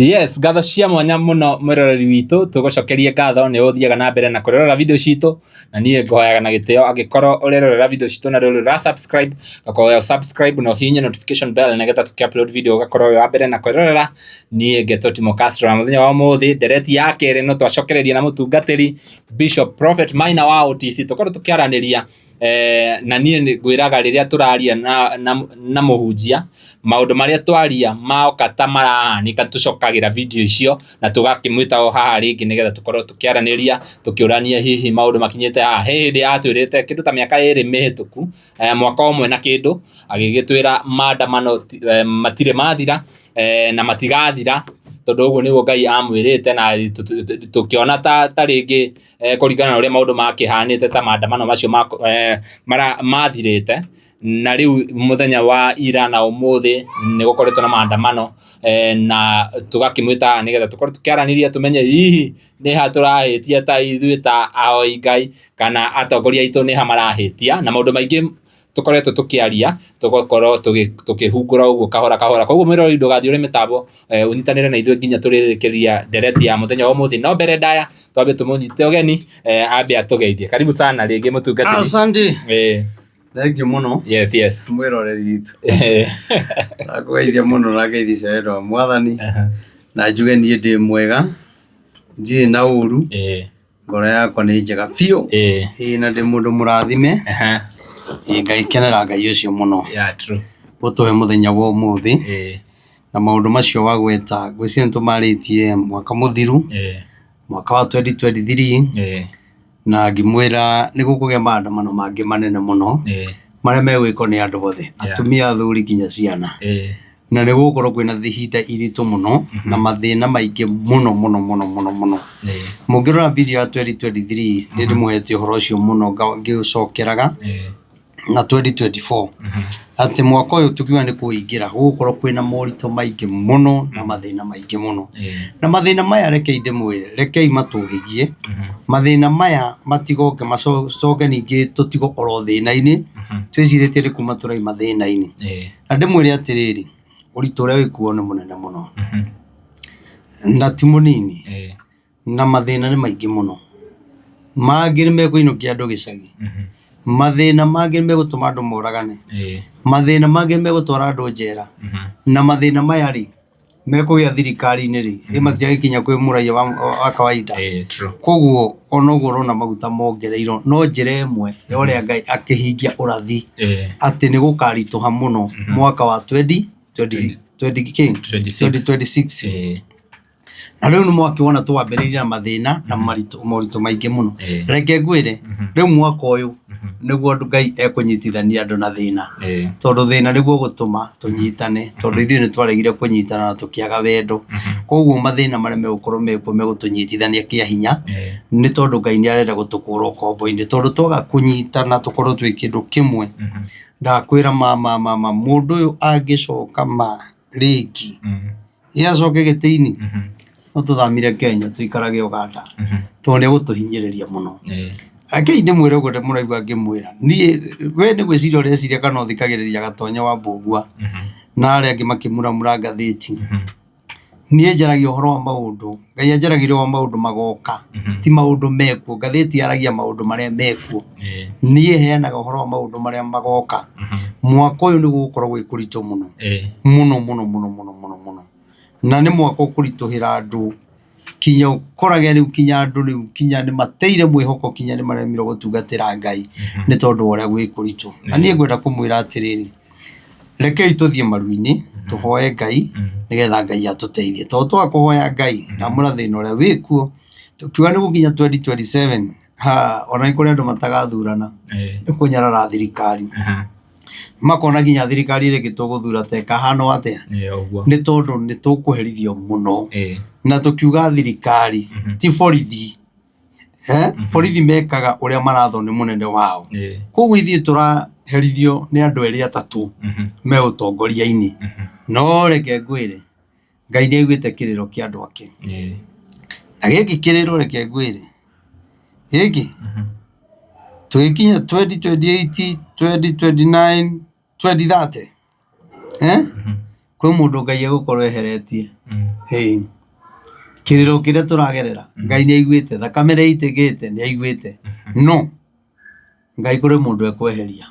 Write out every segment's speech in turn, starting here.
Yes, ngatho cia mwanya muno mwiroreri witũ, tũgũcokerie ngatho nĩ ũthiaga na mbere na kũrorera video citũ, na niĩ ngũhoyaga na gĩtĩo angĩkorwo ũrerorera video citũ na ndũrĩ ũra subscribe, ngakoya subscribe na ũhihinye notification bell nĩgetha tũkĩ upload video ũgakorwo wĩ wa mbere na kwĩrorera. Niĩ ngetwo Timo Castro na mũthenya wa ũmũthĩ ndereti ya kerĩ no twacokereria na mũtungatĩri Bishop Prophet Maina wa OTC, tũkorwo tũkĩaranĩria na niĩ ngwĩraga rĩrĩa tũraria na mũhunjia, maũndũ marĩa twaria moka ta marahanĩka tũcokagĩra video icio na tũgakĩmwĩta o haha rĩngĩ nĩgetha tũkorwo tũkĩaranĩria, tũkĩũrania hihi maũndũ makinyĩte haha. He hĩndĩ atwĩrĩte kĩndũ ta mĩaka ĩrĩ mĩhĩtũku, mwaka ũmwe na kĩndũ, agĩgĩtwĩra maandamano matirĩ mathira na matigathira, tondũ ũguo nĩguo Ngai amwĩrĩte na tũkĩona ta rĩngĩ kũringana na ũrĩa maũndũ makĩhanĩte ta maandamano macio mathirĩte, na rĩu mũthenya wa ira na ũmũthĩ nĩ gũkoretwo na maandamano na tũgakĩmwĩta haha nĩgetha tũkorwo tũkĩaranĩria tũmenye hihi nĩ ha tũrahĩtia ta ithuĩ ta ahoi Ngai kana atongoria aitũ nĩ ha marahĩtia, na maũndũ maingĩ tũkoretwo tũkĩaria tũgakorwo tũkĩhungũra ũguo kahora kahora. Koguo mwĩroreri ndũgathiĩ ũrĩ mĩtambo ũnyitanĩre na ithuĩ nginya tũrĩrĩkĩria ndereti ya mũthenya wa ũmũthĩ. No mbere ndaya twambe tũmũnyite ũgeni ambe atũgeithie. Karibu sana rĩngĩ mũtungatĩri. Asante. Thank you mũno. Yes. Mwĩroreri witũ. Ndakũgeithia mũno na ngeithi cia wendo wa Mwathani. Na njuge niĩ ndĩ mwega, ndirĩ na ũru. Ngoro yakwa nĩ njega biũ. Ĩĩ na ndĩ mũndũ mũrathime. Ĩĩ Ngai kenera Ngai ũcio mũno. Yeah, true. Gũtũhe mũthenya wa ũmũthĩ. Na maũndũ macio wagweta ngwĩciria nĩ tũmarĩtie mwaka mũthiru, mwaka wa 2023, na ngĩmwĩra nĩ gũkũgĩa maandamano mangĩ manene mũno, marĩa megwĩkwo nĩ andũ othe, atumia, athuri nginya ciana. Na nĩ gũgũkorwo kwĩna ihinda iritũ mũno na mathĩna maingĩ mũno mũno mũno mũno mũno. Mũngĩrora video ya 2023 nĩ ndĩmũhete ũhoro ũcio mũno ngĩũcokeraga na 2024 atĩ mwaka ũyũ tũkiuga nĩ kũingĩra gũgũkorwo kwĩna moritũ maingĩ mũno na mathĩna maingĩ mũno. Na mathĩna maya rekei ndĩmwĩre, rekei matũhĩgie, mathĩna maya matigoke macoke ningĩ tũtigwo oro thĩna-inĩ, twĩcirĩtie nĩ kuma tũrauma thĩna-inĩ. Na ndĩmwĩre atĩrĩrĩ, ũritũ ũrĩa wĩkuo nĩ mũnene mũno, na ti mũnini, na mathĩna nĩ maingĩ mũno. Mangĩ nĩ mekũinũkia andũ gĩcagi, mathĩna mangĩ nĩ megũtũma andũ moragane, mathĩna mangĩ nĩ megũtwara andũ njera, na mathĩna maya rĩ, mekũgĩa thirikari-inĩ rĩ, ĩ matiagĩkinya kwĩ mũraiya wa kawaida. Koguo ona ũguo ũrona maguta mongereirwo no njĩra ĩmwe ya ũrĩa Ngai akĩhingia ũrathi atĩ nĩ gũkaritũha mũno mwaka wa 20 20 2026. Na rĩu nĩ mwakĩwona twambĩrĩirie na mathĩna na maritũ moritũ maingĩ mũno. Reke ngwĩre, rĩu mwaka ũyũ nĩguo andũ Ngai ekũnyitithania andũ na thĩna. Tondũ thĩna nĩguo ũgũtũma tũnyitane, tondũ ithuĩ nĩ twaregire kũnyitana na tũkĩaga wendo. Koguo mathĩna marĩa megũkorwo mekuo megũtũnyitithania kĩa hinya, nĩ tondũ Ngai nĩ arenda gũtũkũra ũkombo-inĩ. Tondũ twaga kũnyitana tũkorwo twĩ kĩndũ kĩmwe, ndakwĩra ma ma ma ma mũndũ ũyũ angĩcoka ma rĩngĩ, ĩ acoke gĩtĩ-inĩ, no tũthamire Kenya tũikarage Uganda, tondũ nĩ egũtũhinyĩrĩria mũno. Rekei ndĩmwĩre ũguo mũraigua ngĩmwĩra, niĩ we nĩ gwĩciria ũreciria kana ũthikagĩrĩria Gatonye wa Mbũgua na arĩa angĩ makĩmuramura ngathĩti. Niĩ njaragia ũhoro wa maũndũ, Ngai anjaragĩria ũhoro wa maũndũ magoka, ti maũndũ mekuo. Ngathĩti yaragia maũndũ marĩa mekuo, niĩ heanaga ũhoro wa maũndũ marĩa magoka. Mwaka ũyũ nĩ gũgũkorwo gwĩ kũritũ mũno, mũno mũno mũno mũno mũno mũno. Na nĩ mwaka ũkũritũhĩra andũ kinya ũkorage rĩu kinya andũ rĩu kinya nĩ mateire mwĩhoko kinya nĩ maremirwo gũtungatĩra Ngai nĩ tondũ wa ũrĩa gwĩ kũritũ. Na niĩ ngwenda kũmwĩra atĩrĩrĩ, rekei tũthiĩ maru-inĩ tũhoe Ngai nĩgetha Ngai atũteithie. Tondũ twaga kũhoya Ngai ndamwĩra thĩna ũrĩa wĩkuo, tũkiuga nĩ gũkinya 2027 ha ona nĩ kũrĩ andũ matagathurana nĩ kũnyarara thirikari. Makona nginya thirikari ĩrĩa ĩngĩ tũgũthura ta ĩkahana o atĩa, nĩ tondũ nĩ tũkũherithio mũno. Na tũkiuga thirikari ti borithi, borithi mekaga ũrĩa marathwo nĩ mũnene wao. Koguo ithuĩ tũraherithio nĩ andũ erĩ atatũ me ũtongoria-inĩ. No reke ngwĩre, Ngai nĩ aiguĩte kĩrĩro kĩa andũ ake. Na gĩkĩ kĩrĩro reke ngwĩre, gĩkĩ tũgĩkinya 2028, 2029, 2030, Kwĩ mũndũ Ngai egũkorwo eheretie. Ĩĩ. Kĩrĩro kĩrĩa tũragerera, Ngai nĩ aiguĩte, thakame ĩrĩa ĩitĩkĩte nĩ aiguĩte. No Ngai kũrĩ mũndũ ekweheria.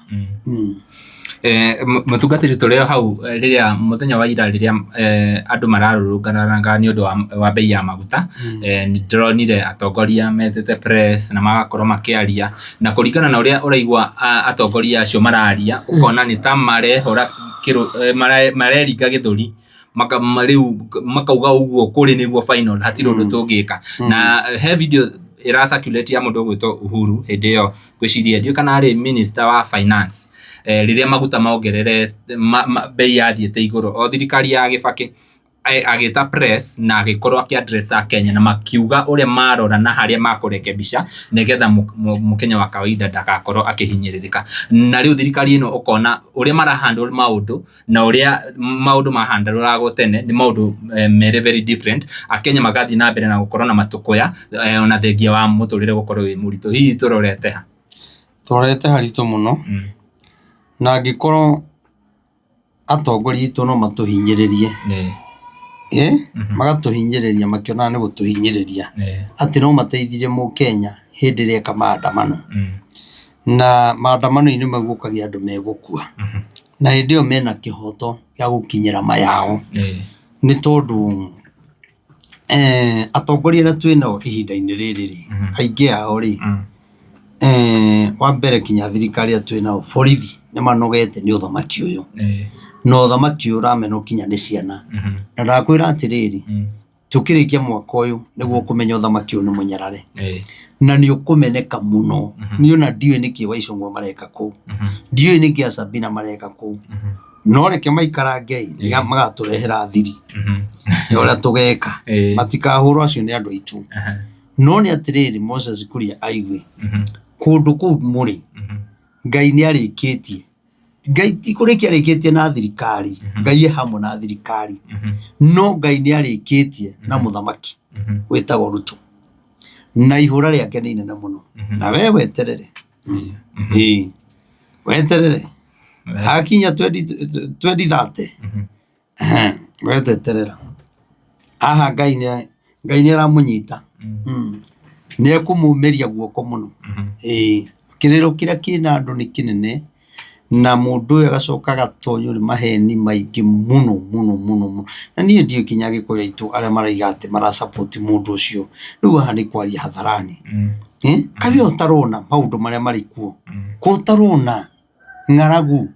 Mũtungatĩri tũrĩ o hau rĩrĩa mũthenya wa ira rĩrĩa andũ mararũrũnganaga nĩ ũndũ wa mbei ya maguta, nĩ ndĩronire atongoria metĩte press na magakorwo makĩaria, na kũringana na ũrĩa ũraigua atongoria acio mararia, ũkona nĩ ta marehũra mareringa gĩthũri. Rĩu makauga ũguo kũrĩ nĩguo final hatirĩ ũndũ tũngĩka. Na he video ĩra circulate ya mũndũ ũgwĩtwo Uhuru hĩndĩ ĩyo ngwĩciria ndiũĩ kana arĩ minister wa finance, rĩrĩa maguta mongerere mbei yathiĩte igũrũ o thirikari ya Gĩbakĩ agĩta press na agĩkorwo akĩ address Akenya na makiuga ũrĩa marora na harĩa makũrekebisha nĩgetha mũkenya wa kawaida ndagakorwo akĩhinyĩrĩrĩka. Na rĩu thirikari ĩno ũkona ũrĩa mara handle maũndũ na ũrĩa maũndũ mahandũragwo tene nĩ maũndũ merĩ very different. Akenya magathiĩ na mbere na gũkorwo na matũkũya ona thengia wa mũtũrĩre gũkorwo wĩ mũritũ. Hihi tũrorete ha? Tũrorete haritũ mũno, na angĩkorwo atongoria aitũ no matũhinyĩrĩrie, magatũhinyĩrĩria makĩonaga nĩ gũtũhinyĩrĩria, atĩ no mateithirie mũkenya hĩndĩ ĩrĩa eka maandamano. Na maandamano-inĩ mau gũkagĩa andũ megũkua. Na hĩndĩ ĩyo mena kĩhoto gĩa gũkinyĩra ma yao. Nĩ tondũ atongoria arĩa twĩnao ihinda-inĩ rĩrĩ rĩ, aingĩ ao rĩ, wa mbere nginya thirikari ĩrĩa twĩnayo, borithi nĩ manogete nĩ ũthamaki ũyũ. Na ũthamaki ũyũ ũramenwo nginya nĩ ciana. Na ndakwĩra atĩrĩrĩ, tũkĩrĩkia mwaka ũyũ nĩguo ũkũmenya ũthamaki ũyũ nĩ mũnyarare. Na nĩ ũkũmeneka mũno. Niĩ ona ndiũĩ nĩkĩ Waicũng'wa mareka kũu. Ndiũĩ nĩkĩ a Sabina mareka kũu. No reke maikarange ĩ, magatũrehera thiri ya ũrĩa tũgeka. Matikahũrwo acio nĩ andũ aitũ. No nĩ atĩrĩrĩ Moses Kuria aigue, kũndũ kũu mũrĩ, Ngai nĩ arĩkĩtie. Ngai ti kũrĩkia arĩkĩtie na thirikari, Ngai e hamwe na thirikari. No Ngai nĩ arĩkĩtie na mũthamaki wĩtagwo Ruto. Na ihũra rĩake nĩ inene mũno. Na we weterere. Ĩĩ. Weterere. Hakinya 2030 weteterera. Haha Ngai nĩ Ngai nĩ aramũnyita. Nĩ ekũmũmĩria guoko mũno. Ĩĩ. Kĩrĩro kĩrĩa kĩna andũ nĩ kĩnene na mũndũ ũyũ agacoka agatonywo nĩ maheni maingĩ mũno mũno mũno mũno. Na niĩ ndiũĩ nginya Agĩkũyũ aitũ arĩa maraiga atĩ mara support mũndũ ũcio. Rĩu haha nĩ kwaria hadharani. Kaĩ we ũtarona maũndũ marĩa marĩ kuo? Ko ũtarona ng'aragu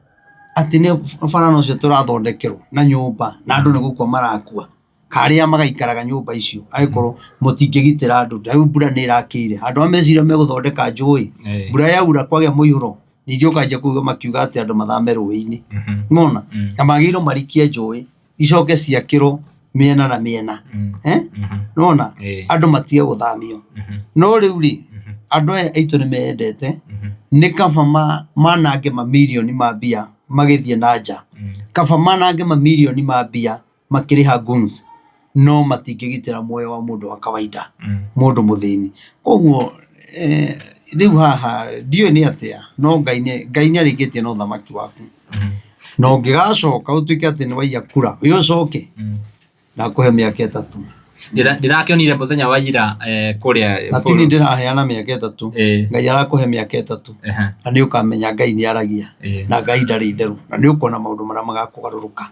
atĩ nĩ bara nocio tũrathondekerwo na nyũmba na andũ nĩ gũkua marakua? Arĩa magaikaraga nyũmba icio angĩkorwo mũtingĩgitĩra andũ, ta rĩu mbura nĩ ĩrakĩire, handũ ha meciria megũthondeka njũĩ, mbura yaura kwagĩa mũihũro, ningĩ ũkanjia kũigua makiuga atĩ andũ mathame rũĩ-inĩ. Nĩwona? Na magĩrĩirwo marikie njũĩ, icoke ciakĩrwo mĩena na mĩena. Nĩwona? Andũ matige gũthamio. No rĩu rĩ, andũ aya aitũ nĩ meyendete, nĩ kaba manange mamirioni ma mbia magĩthiĩ na nja, kaba manange mamirioni ma mbia makĩrĩha goons no matingĩgitĩra muoyo wa mũndũ wa kawaida, mũndũ mũthĩni. Koguo rĩu haha ndiũĩ nĩ atĩa no Ngai nĩ arĩkĩtie na ũthamaki waku. Na ũngĩgacoka ũtuĩke atĩ nĩ waiya kura ũyũ ũcoke, ndakũhe mĩaka 3. Ndĩrakĩonire mũthenya wa ira kũrĩa Na ti niĩ ndĩraheana mĩaka 3, Ngai arakũhe mĩaka 3 na nĩ ũkamenya Ngai nĩ aragia na Ngai ndarĩ itherũ na nĩ ũkona maũndũ marĩa magakũgarũrũka.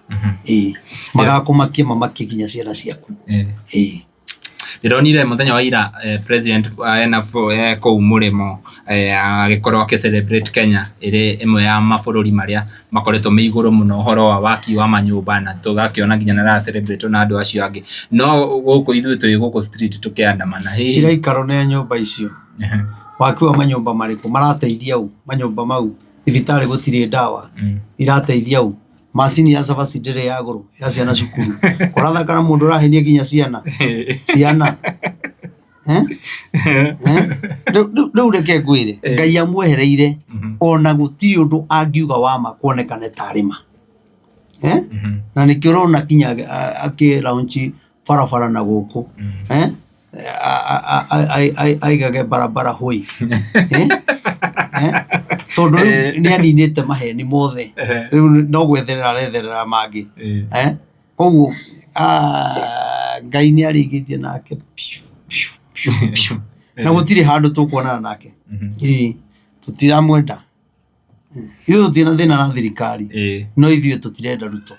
Ĩĩ, magakũmakia mamakie nginya ciana ciaku. Ĩĩ. Ndĩronire mũthenya wa ira president ena kũu mũrĩmo agĩkorwo akĩ celebrate Kenya ĩrĩ ĩmwe ya mabũrũri marĩa makoretwo me igũrũ mũno ũhoro wa waki wa manyũmba na tũgakĩona nginya nĩ ara celebrate na andũ acio angĩ. No gũkũ ithuĩ twĩ gũkũ street tũkĩandamana. Ciraikaro nĩ nyũmba icio. Waki wa manyũmba marĩkũ? Marateithia ũ manyũmba mau? Thibitarĩ gũtirĩ ndawa, irateithia ũ? Macini ya cabaci ndĩrĩ yagũrwo ya ciana cukuru. Ũrathaka na mũndũ ũrahenia nginya ciana? Ciana. Rĩu reke ngwĩre, Ngai amwehereire ona gũtirĩ ũndũ angiuga wa ma kuonekane tarĩ ma. Na nĩkĩo ũrona nginya akĩ launch barabara na gũkũ. Aigage barabara hũi. Tondũ rĩu nĩ aninĩte maheni mothe. Rĩu no gwetherera aretherera mangĩ. Koguo ah, Ngai nĩ arĩkĩtie nake piũ, piũ, piũ, piũ. Na gũtirĩ handũ tũkuonana nake. Ĩĩ, tũtiramwenda. Ithuĩ tũtirĩ na thĩna na thirikari, no ithuĩ tũtirenda Ruto.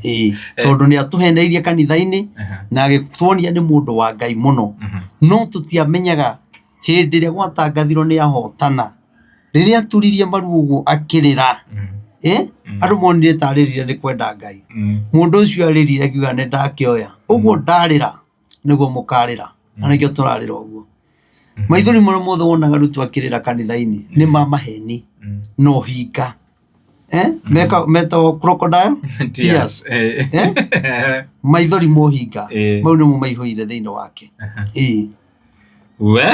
Ĩĩ, tondũ nĩ atũheneirie kanitha-inĩ na agĩtuonia nĩ mũndũ wa Ngai mũno. No tũtiamenyaga hĩndĩ ĩrĩa gwatangathirwo nĩ ahotana, rĩrĩa aturirie maru ũguo akĩrĩra, ĩ andũ monire ta arĩrire nĩ kwenda Ngai. Mũndũ ũcio arĩrire akiuga nĩ ndakĩoya. Ũguo ndarĩra nĩguo mũkarĩra. Na nĩkĩo tũrarĩra ũguo. Maithori marĩa mothe wonaga Ruto akĩrĩra kanitha-inĩ nĩ ma maheni na ũhinga. Eh? Metagwo crocodile tears. Eh? Maithori ma ũhinga mau nĩmo maihũire thĩinĩ wake. Ĩĩ. We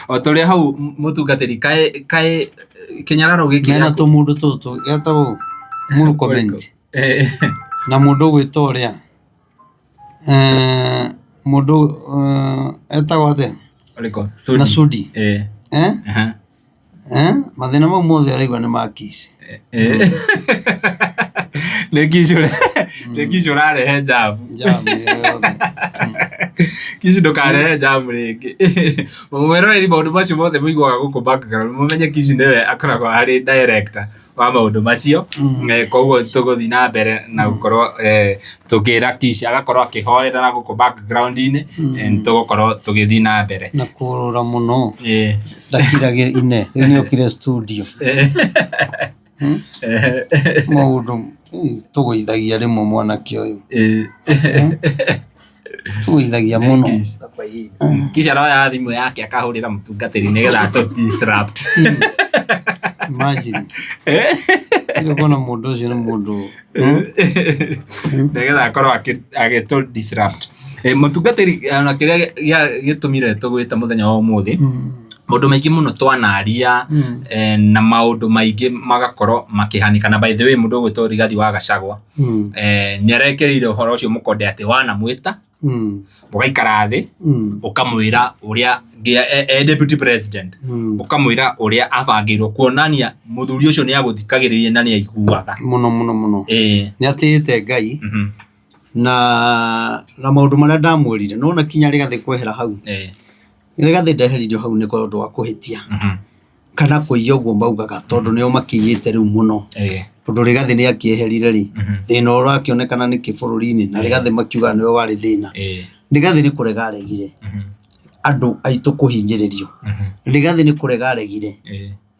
o tũrĩ hau mũtungatĩri kaĩ kaĩ kĩnyararo gĩkĩ Mena tũmũndũ tũtũ getagwo Murkomen na mũndũ ũgwĩtwo ũrĩa eh, mũndũ eh, etagwo atĩa ũrĩkũ na Sudi Eh, eh? aha. Eh? Mathĩna mau mothe araigua nĩ ma Kiss. Eh. Nĩ Kiss nĩ Kiss ũrarehe njamu. Njamu yothe. Kiss ndũkarehe njamu rĩngĩ. Mwĩroreri maũndũ macio mothe mũiguaga gũkũ background mũmenye Kiss nĩwe akoragwo arĩ director wa maũndũ macio. Koguo tũgũthiĩ na mbere na gũkorwo tũkĩra Kish agakorwo akĩhorera na gũkũ background-inĩ, nĩtũgũkorwo tũgĩthiĩ na mbere. Na kũrũra mũno. Ndakiragĩra ine, rĩu nĩokire studio. Maũndũ tũgũithagia rĩmwe mwanake ũyũ. Tũgũithagia mũno. Kisha aroya thimũ yake akahũrĩra mũtungatĩri nĩgetha atũ disrupt. Imagine. Nĩ kuona mũndũ ũcio nĩ mũndũ. Nĩgetha akorwo agĩtũ disrupt. Mũtungatĩri ona kĩrĩa gĩtũmire tũgwĩte mũthenya wa ũmũthĩ, maũndũ maingĩ mũno twanaria na maũndũ maingĩ magakorwo makĩhanĩka. Na by the way mũndũ ũgwĩtwo Rigathi wa Gachagua nĩ arekĩrĩire ũhoro ũcio mũkonde atĩ wanamwĩta mũgaikara thĩ ũkamwĩra ũrĩa e deputy president ũkamwĩra ũrĩa abangĩirwo kuonania mũthuri ũcio nĩ agũthikagĩrĩria na nĩ aiguaga. Mũno mũno mũno. Nĩ atĩĩte Ngai na maũndũ marĩa ndamwĩrire nĩwona kinya Rigathĩ kwehera hau. Rigathĩ ndeheririo hau nĩ ũndũ wa kũhĩtia kana kũiya ũguo maugaga tondũ nĩo makĩiyĩte rĩu mũno. Tondũ Rigathĩ nĩ akĩeherire rĩ, thĩna ũrakĩonekana nĩkĩ bũrũri-inĩ na Rigathĩ makiuga nĩwe warĩ thĩna. Rigathĩ nĩ kũrega aregire andũ aitũ kũhinyĩrĩrio. Rigathĩ nĩ kũrega aregire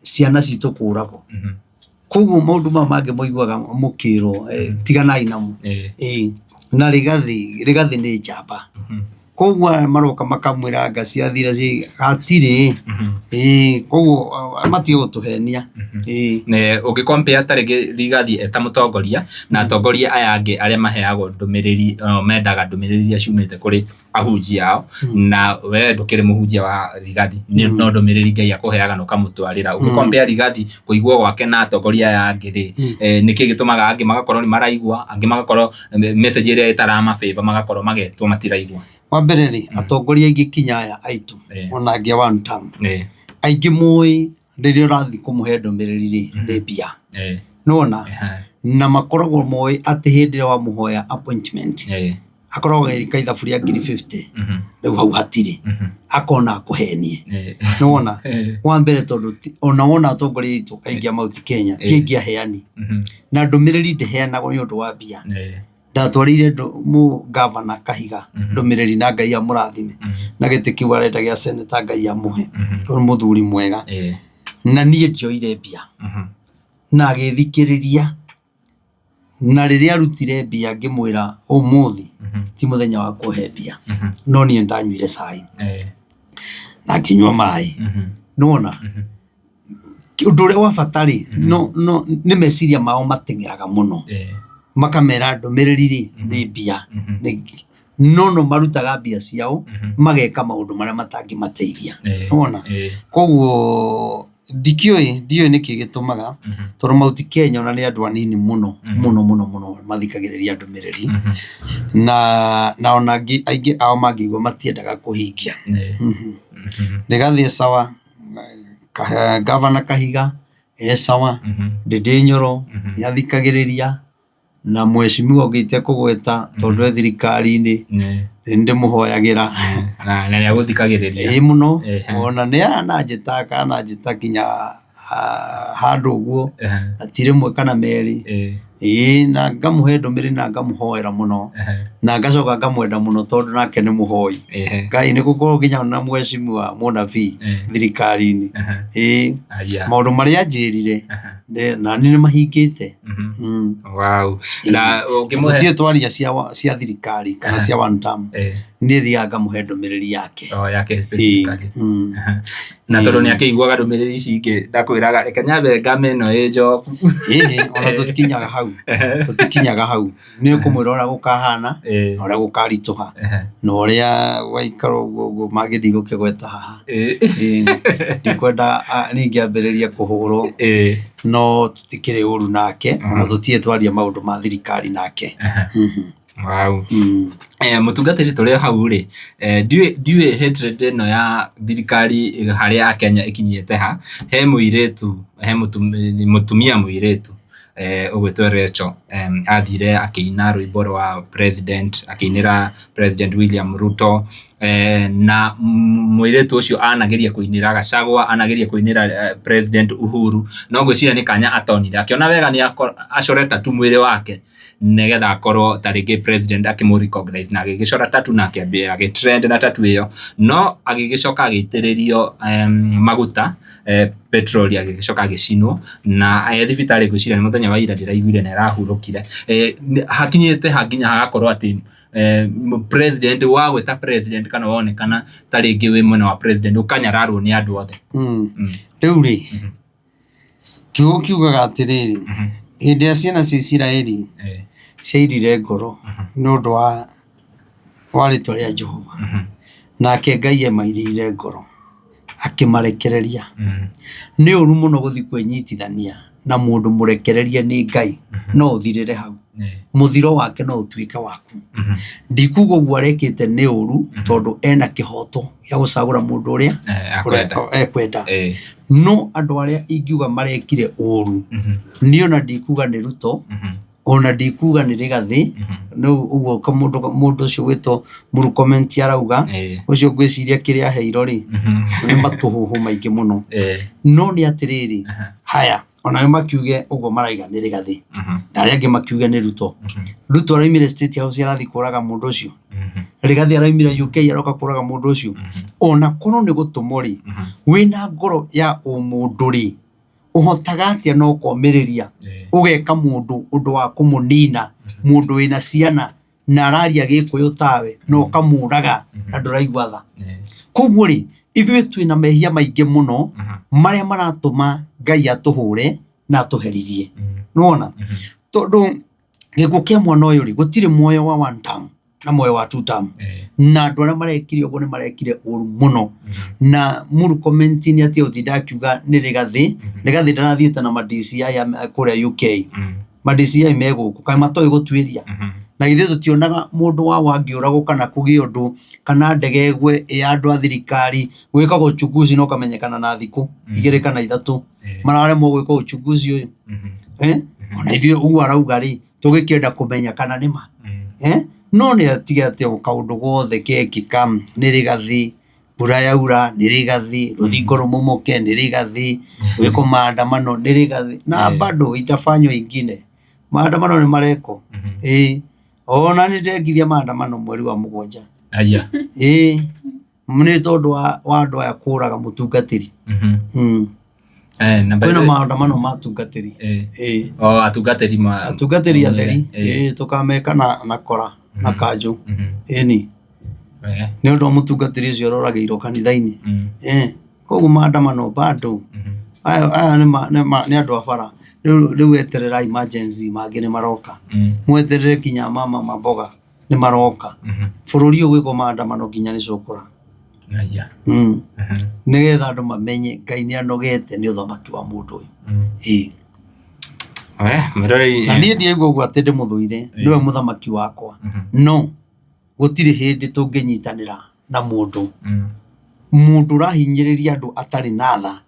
ciana citũ kũragwo. Koguo maũndũ maya mangĩ mũiguaga mũkĩrwo tiganai namo. Ĩĩ na Rigathĩ, Rigathĩ nĩ njamba. Koguo aya maroka makamwĩra anga ciathira hatirĩ. Ĩĩ koguo matige gũtũhenia. Ĩĩ. Ũngĩ compare ta rĩngĩ Rigathi eta mũtongoria na atongoria aya angĩ arĩa maheagwo ndũmĩrĩri mendaga ndũmĩrĩri iria ciumĩte kũrĩ ahunjia ao na we ndũkĩrĩ mũhunjia wa Rigathi nĩ no ndũmĩrĩri Ngai akũheaga na ũkamũtwarĩra. Ũngĩ compare Rigathi kũigua gwake na atongoria aya angĩ rĩ, nĩkĩ gĩtũmaga angĩ magakorwo nĩ maraigua angĩ magakorwo message ĩrĩa ĩtarama favor magakorwo magetwo matiraigua? Wa mbere rĩ, atongoria aingĩ kinya aya aitũ ona angĩ a one term, aingĩ moĩ rĩrĩa ũrathiĩ kũmũhe ndũmĩrĩri rĩ, nĩ mbia. Nĩwona? Na makoragwo moĩ atĩ hĩndĩ ĩrĩa wamũhoya appointment, akoragwo agĩka ithabu rĩa ngiri 50 rĩu hau hatirĩ akona akũhenie nĩwona wa mbere tondũ ona wona atongoria aitũ aingĩ a Mount Kenya ti aingĩ aheani na ndũmĩrĩri ndĩheanagwo nĩ ũndũ wa mbia ndatwarĩire mũ gavana Kahiga ndũmĩrĩri na Ngai amũrathime na gĩtĩ kĩu arenda gĩa seneta Ngai amũhe tondũ nĩ mũthuri mwega na niĩ ndioire mbia na agĩthikĩrĩria. Na rĩrĩa arutire mbia ngĩmwĩra ũmũthĩ ti mũthenya wa kũhe mbia, no niĩ nĩndanyuire cai na ngĩnyua maĩ. Nĩwona? Ũndũ ũrĩa wa bata rĩ, nĩ meciria mao mateng'eraga mũno, makamera ndũmĩrĩri rĩ, nĩ mbia. No no marutaga mbia ciao mageka maũndũ marĩa matangĩmateithia. Nĩwona? Koguo ndikĩũĩ ndiũĩ nĩkĩ gĩtũmaga tondũ Mount Kenya ona nĩ andũ anini mũno mũno mũno mũno mathikagĩrĩria ndũmĩrĩri na ona aingĩ ao mangĩigua matiendaga kũhingia. Rĩgathiĩ sawa, Gavana Kahiga e sawa, Ndĩndĩ Nyoro nĩ athikagĩrĩria. Na mheshimiwa ũngĩ itekũgweta tondũ e thirikari-inĩ, nĩ ndĩmũhoyagĩra. Na nĩ agũthikagĩrĩria. Ĩĩ mũno, ona nĩ ananjĩta akananjĩta nginya handũ ũguo, na ti rĩmwe kana merĩ. Ĩĩ na ngamũhe ndũmĩrĩri na ngamũhoera mũno, na ngacoka ngamwenda mũno tondũ nake nĩ mũhoi. Ngai nĩ gũkorwo nginya na mheshimiwa mũnabii thirikari-inĩ. Ĩĩ maũndũ marĩa anjĩrire na niĩ nĩ mahingĩte. Wow. Na ũngĩmũhe Tũtirĩ twaria cia thirikari kana cia one term. Niĩ thiaga ngamũhe ndũmĩrĩri yake. Oh, yake specifically. Na tondũ nĩ akĩiguaga ndũmĩrĩri ici ingĩ ndakwĩraga reke nyambe ngame ĩno ĩ njoku. Ĩĩ, ona tũtikinyaga hau. Tũtikinyaga hau. Nĩ ũkũmwĩra ũrĩa gũkahana, na ũrĩa gũkaritũha, na ũrĩa gwaikara ũguo ũguo mangĩ ndigũkĩgweta haha. Ndikwenda ningĩ ambĩrĩrie kũhũrwo, no tũtikĩrĩ ũru nake, ona tũtirĩ twaria maũndũ ma thirikari nake. Wow. Mũtungatĩri tũrĩ o hau rĩ, ndiũĩ hatred ĩno ya thirikari harĩ Akenya ĩkinyĩte ha, he mũirĩtu, he mũtumia mũirĩtu ũgwĩtwo Rachel, athire akĩina rwĩmbo rwa president, akĩinĩra President William Ruto, na mũirĩtu ũcio anageria kũinĩra Gachagua, anageria kũinĩra President Uhuru, no ngwĩciria nĩ kanya atonire, akĩona wega nĩ acore tattoo mwĩrĩ wake, nĩgetha akorwo ta rĩngĩ president akĩmũ recognize na agĩgĩcora tattoo na akĩambia agĩ trend na tattoo ĩyo, no agĩgĩcoka agĩitĩrĩrio maguta petrol agĩgĩcoka agĩcinwo na e thibitarĩ ngwĩciria nĩ mũthenya wa ira ndĩraiguire nĩ arahurũkire. Hakinyĩte ha nginya hagakorwo atĩ president wagwĩta president kana wonekana ta rĩngĩ wĩ mwena wa president ũkanyararwo nĩ andũ othe. Rĩu rĩ, Kiugo kiugaga atĩrĩrĩ, hĩndĩ ĩrĩa ciana cia Isiraeli ciairire ngoro nĩ ũndũ wa rĩtwa rĩa Jehova, nake Ngai emairĩire ngoro akĩmarekereria. Nĩ ũru mũno gũthiĩ kwĩnyitithania na mũndũ mũrekererie nĩ Ngai, no ũthirĩre hau. Mũthiro wake no ũtuĩke waku. Ndikuga ũguo arekĩte nĩ ũru tondũ ena kĩhoto gĩa gũcagũra mũndũ ũrĩa ekwenda. No andũ arĩa ingiuga marekire ũru, niĩ ona ndikuga nĩ Ruto, ona ndikuga nĩ Rigathĩ, ũguo mũndũ ũcio ũgwĩtwo Murkomen arauga, ũcio ngwĩciria kĩrĩa aheirwo rĩ, nĩ matũhũhũ maingĩ mũno. No nĩ atĩrĩrĩ, haya onayo makiuge ũguo maraiga nĩ Rigathĩ na arĩa angĩ makiuge nĩ Ruto. Ruto araumire State House arathiĩ kũraga mũndũ ũcio, Rigathĩ araumire UK aroka kũraga mũndũ ũcio. Ona korwo nĩ gũtũmwo rĩ, wĩna ngoro ya ũmũndũ rĩ, ũhotaga atĩa na ũkomĩrĩria ũgeka mũndũ ũndũ wa kũmũnina, mũndũ wĩna ciana na araria gĩkũyũ tawe na ũkamũraga na ndũraigua tha. Koguo rĩ, ithuĩ twĩna mehia maingĩ mũno marĩa maratũma Ngai atũhũre na atũherithie. Nĩwona? Tondũ gĩkuũ kĩa mwana ũyũ rĩ, gũtirĩ muoyo wa one term na muoyo wa two term. Na andũ arĩa marekire ũguo nĩ marekire ũru mũno. Na Murkomen nĩ atige gũtinda akiuga nĩ Rigathĩ, Rigathĩ ndarathiĩte na ma DCI kũrĩa UK. Ma DCI me gũkũ kaĩ matoĩ gũtuĩria? Na githĩ tũtionaga mũndũ wao angĩũragwo kana kũgĩe ũndũ kana ndege ĩgwe ĩ ya andũ a thirikari gwĩkagwo uchunguzi na ũkamenyekana na thikũ 2 kana 3 mararemwo gwĩka uchunguzi ũyũ. Ona ithuĩ ũguo arauga rĩ, tũgĩkĩenda kũmenya kana nĩ ma. No nĩ atige atĩ kaũndũ gothe kekĩka nĩ Rigathĩ, mbura yaura nĩ Rigathĩ, rũthingo rũmomoke nĩ Rigathĩ, gwĩkwo maandamano nĩ Rigathĩ, na bado itafanywa ingine. Maandamano nĩ marekwo. Ĩĩ, ona nĩ ndekithia maandamano mweri wa 7. Aya. Ĩĩ, nĩ tondũ wa andũ aya kũraga mũtungatĩri. Na by Kwĩna the way- maandamano ma atungatĩri. Ĩĩ. O, atungatĩri ma Atungatĩri atheri. Ĩĩ, tũkameka na kora na kanjũ. Ĩni. Nĩ ũndũ wa mũtungatĩri ũcio ũroragĩirwo kanitha-inĩ. Koguo maandamano bado. Aya nĩ andũ a bara. Rĩu eterera emergency mangĩ nĩ maroka. Mweterere nginya mama mamboga nĩ maroka. Bũrũri ũyũ gwĩkwo maandamano nginya nĩ cũkũra. Nĩgetha andũ mamenye Ngai nĩ anogete nĩ ũthamaki wa mũndũ ũyũ. Ĩĩ. Na niĩ ndiraigua ũguo atĩ ndĩmũthũire, nĩwe mũthamaki wakwa. No gũtirĩ hĩndĩ tũngĩnyitanĩra na mũndũ. Mũndũ ũrahinyĩrĩria andũ atarĩ na tha.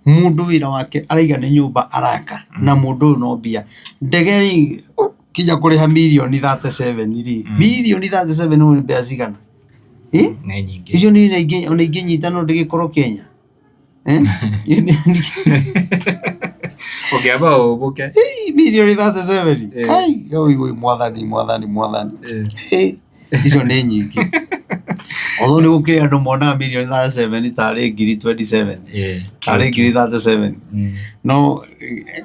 Mũndũ wĩra wake araiga nĩ nyũmba araka na mũndũ ũyũ no mbia. Ndege rĩ, Kinya kũrĩha mirioni 37 rĩ, mirioni 37 nĩ mbeca cigana? Ĩ? Nĩ nyingĩ. Icio niĩ ona ona ingĩnyita no ndĩgĩkorwo Kenya. Eh? Ũngĩamba ũmbũke. Ĩ, mirioni 37. Eh. Kai, oi, oi, mwathani, mwathani, mwathani. Eh. Ĩ, icio nĩ nyingĩ. Although nĩ gũkĩrĩ andũ monaga mirioni 37 tarĩ ngiri 27. Eh. Tarĩ ngiri 37. No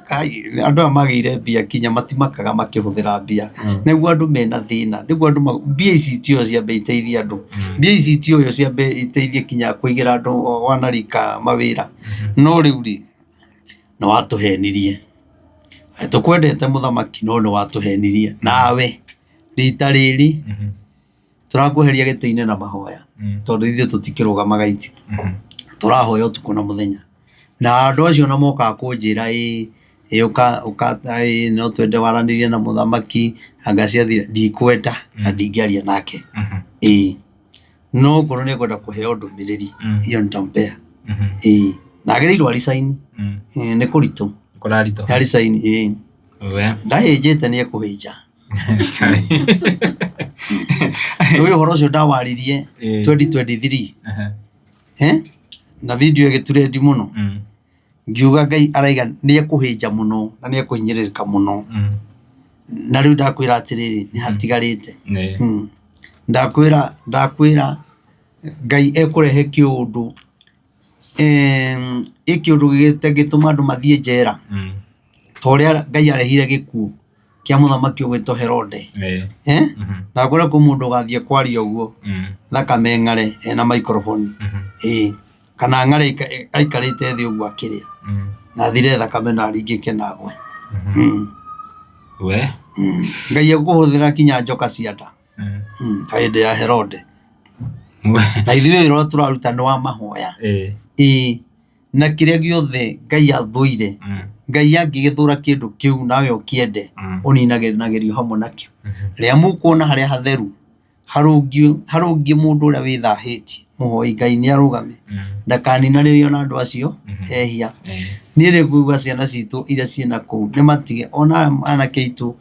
kai, andũ aya magĩire mbia kinya matimakaga makĩhũthĩra mbia. Nĩguo andũ mena thĩna, nĩguo andũ mbia ici tioyo ciambe iteithie andũ. Mbia ici tioyo ciambe iteithie kinya kũigĩra andũ wanarika mawĩra. No rĩu rĩ, nĩ watũhenirie. Tũkwendete mũthamaki no nĩ watũhenirie. Nawe rita rĩrĩ tũrakweheria gĩtĩ-inĩ na mahoya tondũ ithuĩ tũtikĩrũgamaga itĩ. Tũrahoya ũtukũ na mũthenya. Na andũ acio ona mokaga kũnjĩra ĩ ĩ ũka ũka ĩ no twende waranĩrie na mũthamaki anga ciathira, ndikwenda na ndingĩaria nake. Ĩĩ. No okorwo nĩ ekwenda kũheo ndũmĩrĩri hiyo nitampea. Ĩĩ. Na agĩrĩirwo a resign. Ĩĩ nĩ kũritũ. Kũraritũ. A resign ĩĩ. We. Ndahĩnjĩte nĩ ekũhĩnja. Nĩ ũhoro ũcio ndawaririe 2023. Eh? Na video ĩgĩturendi mũno. Ngiuga Ngai araiga nĩ ekũhĩnja mũno na nĩ ekũhinyĩrĩrĩka mũno. Na rĩu ndakwĩra atĩrĩrĩ, nĩ hatigarĩte. Ndakwĩra ndakwĩra Ngai ekũrehe kĩũndũ ĩ kĩũndũ gĩtangĩtũma andũ mathiĩ njera. Ta ũrĩa Ngai arehire gĩkuũ kĩa mũthamaki ũgwĩtwo Herode. Eh? Ndakwĩra kwĩ mũndũ ũgathiĩ kwaria ũguo thakame ng'are ena microphone. Ĩĩ. Kana ng'are aikarĩte thĩ ũguo akĩrĩa na athire thakame na aringĩke na agwe. We. Ngai ekũhũthĩra kinya njoka cia nda ta hĩndĩ ya Herode. Na ithuĩ wĩra ũrĩa tũraruta nĩ wa mahoya. Ĩĩ. Na kĩrĩa gĩothe Ngai athũire, Ngai angĩgĩthũra kĩndũ kĩu nawe ũkĩende, ũninanagĩrio hamwe nakĩo. Rĩrĩa mũkuona harĩa hatheru harũngiĩ mũndũ ũrĩa wĩthahĩtie, mũhoi Ngai nĩ arũgame, ndakaninanĩrio na andũ acio ehia. Niĩ rĩ nguga ciana citũ iria ciĩna kũu nĩ matige, ona anake aitũ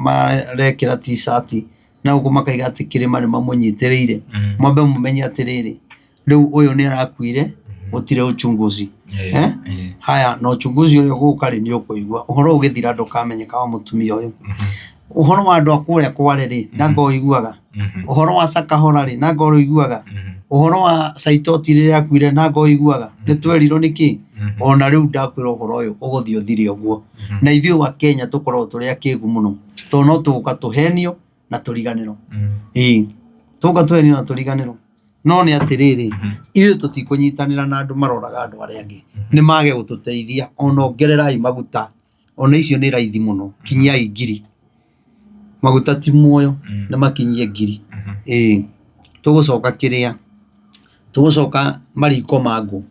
marekĩra t-shirt na gũkũ makaiga atĩ kĩrĩma nĩ mamũnyitĩrĩire, mwambe mũmenye atĩrĩrĩ, rĩu ũyũ nĩ arakuire gũtirĩ uchunguzi. Eh? Haya, na uchunguzi ũrĩa ũgũka rĩ nĩ ũkũigua ũhoro ũgĩthira ndũkamenyeka wa mũtumia ũyũ. Ũhoro wa andũ a kũrĩa Kware rĩ, nanga ũiguaga. Ũhoro wa Sakahora rĩ, nanga ũiguaga. Ũhoro wa Saitoti rĩrĩa akuire, nanga ũiguaga. Nĩ twerirwo nĩkĩ? Ona rĩu ndakwĩra ũhoro ũyũ ũgũthiĩ ũthire ũguo. Na ithuĩ wa Kenya tũkoragwo tũrĩ akĩgu mũno, tondũ no tũgũka tũhenio na tũriganĩrwo. Ĩĩ, tũgũka tũhenio na tũriganĩrwo. No nĩ atĩrĩrĩ, ithuĩ tũtikũnyitanĩra na andũ maroraga andũ arĩa angĩ. Nĩ mage gũtũteithia, ona ongererai maguta, ona icio nĩ raithi mũno, kinyiai ngiri. Maguta ti muoyo, nĩ makinyie ngiri. Ĩĩ, tũgũcoka kĩrĩa, tũgũcoka mariko ma ngũ.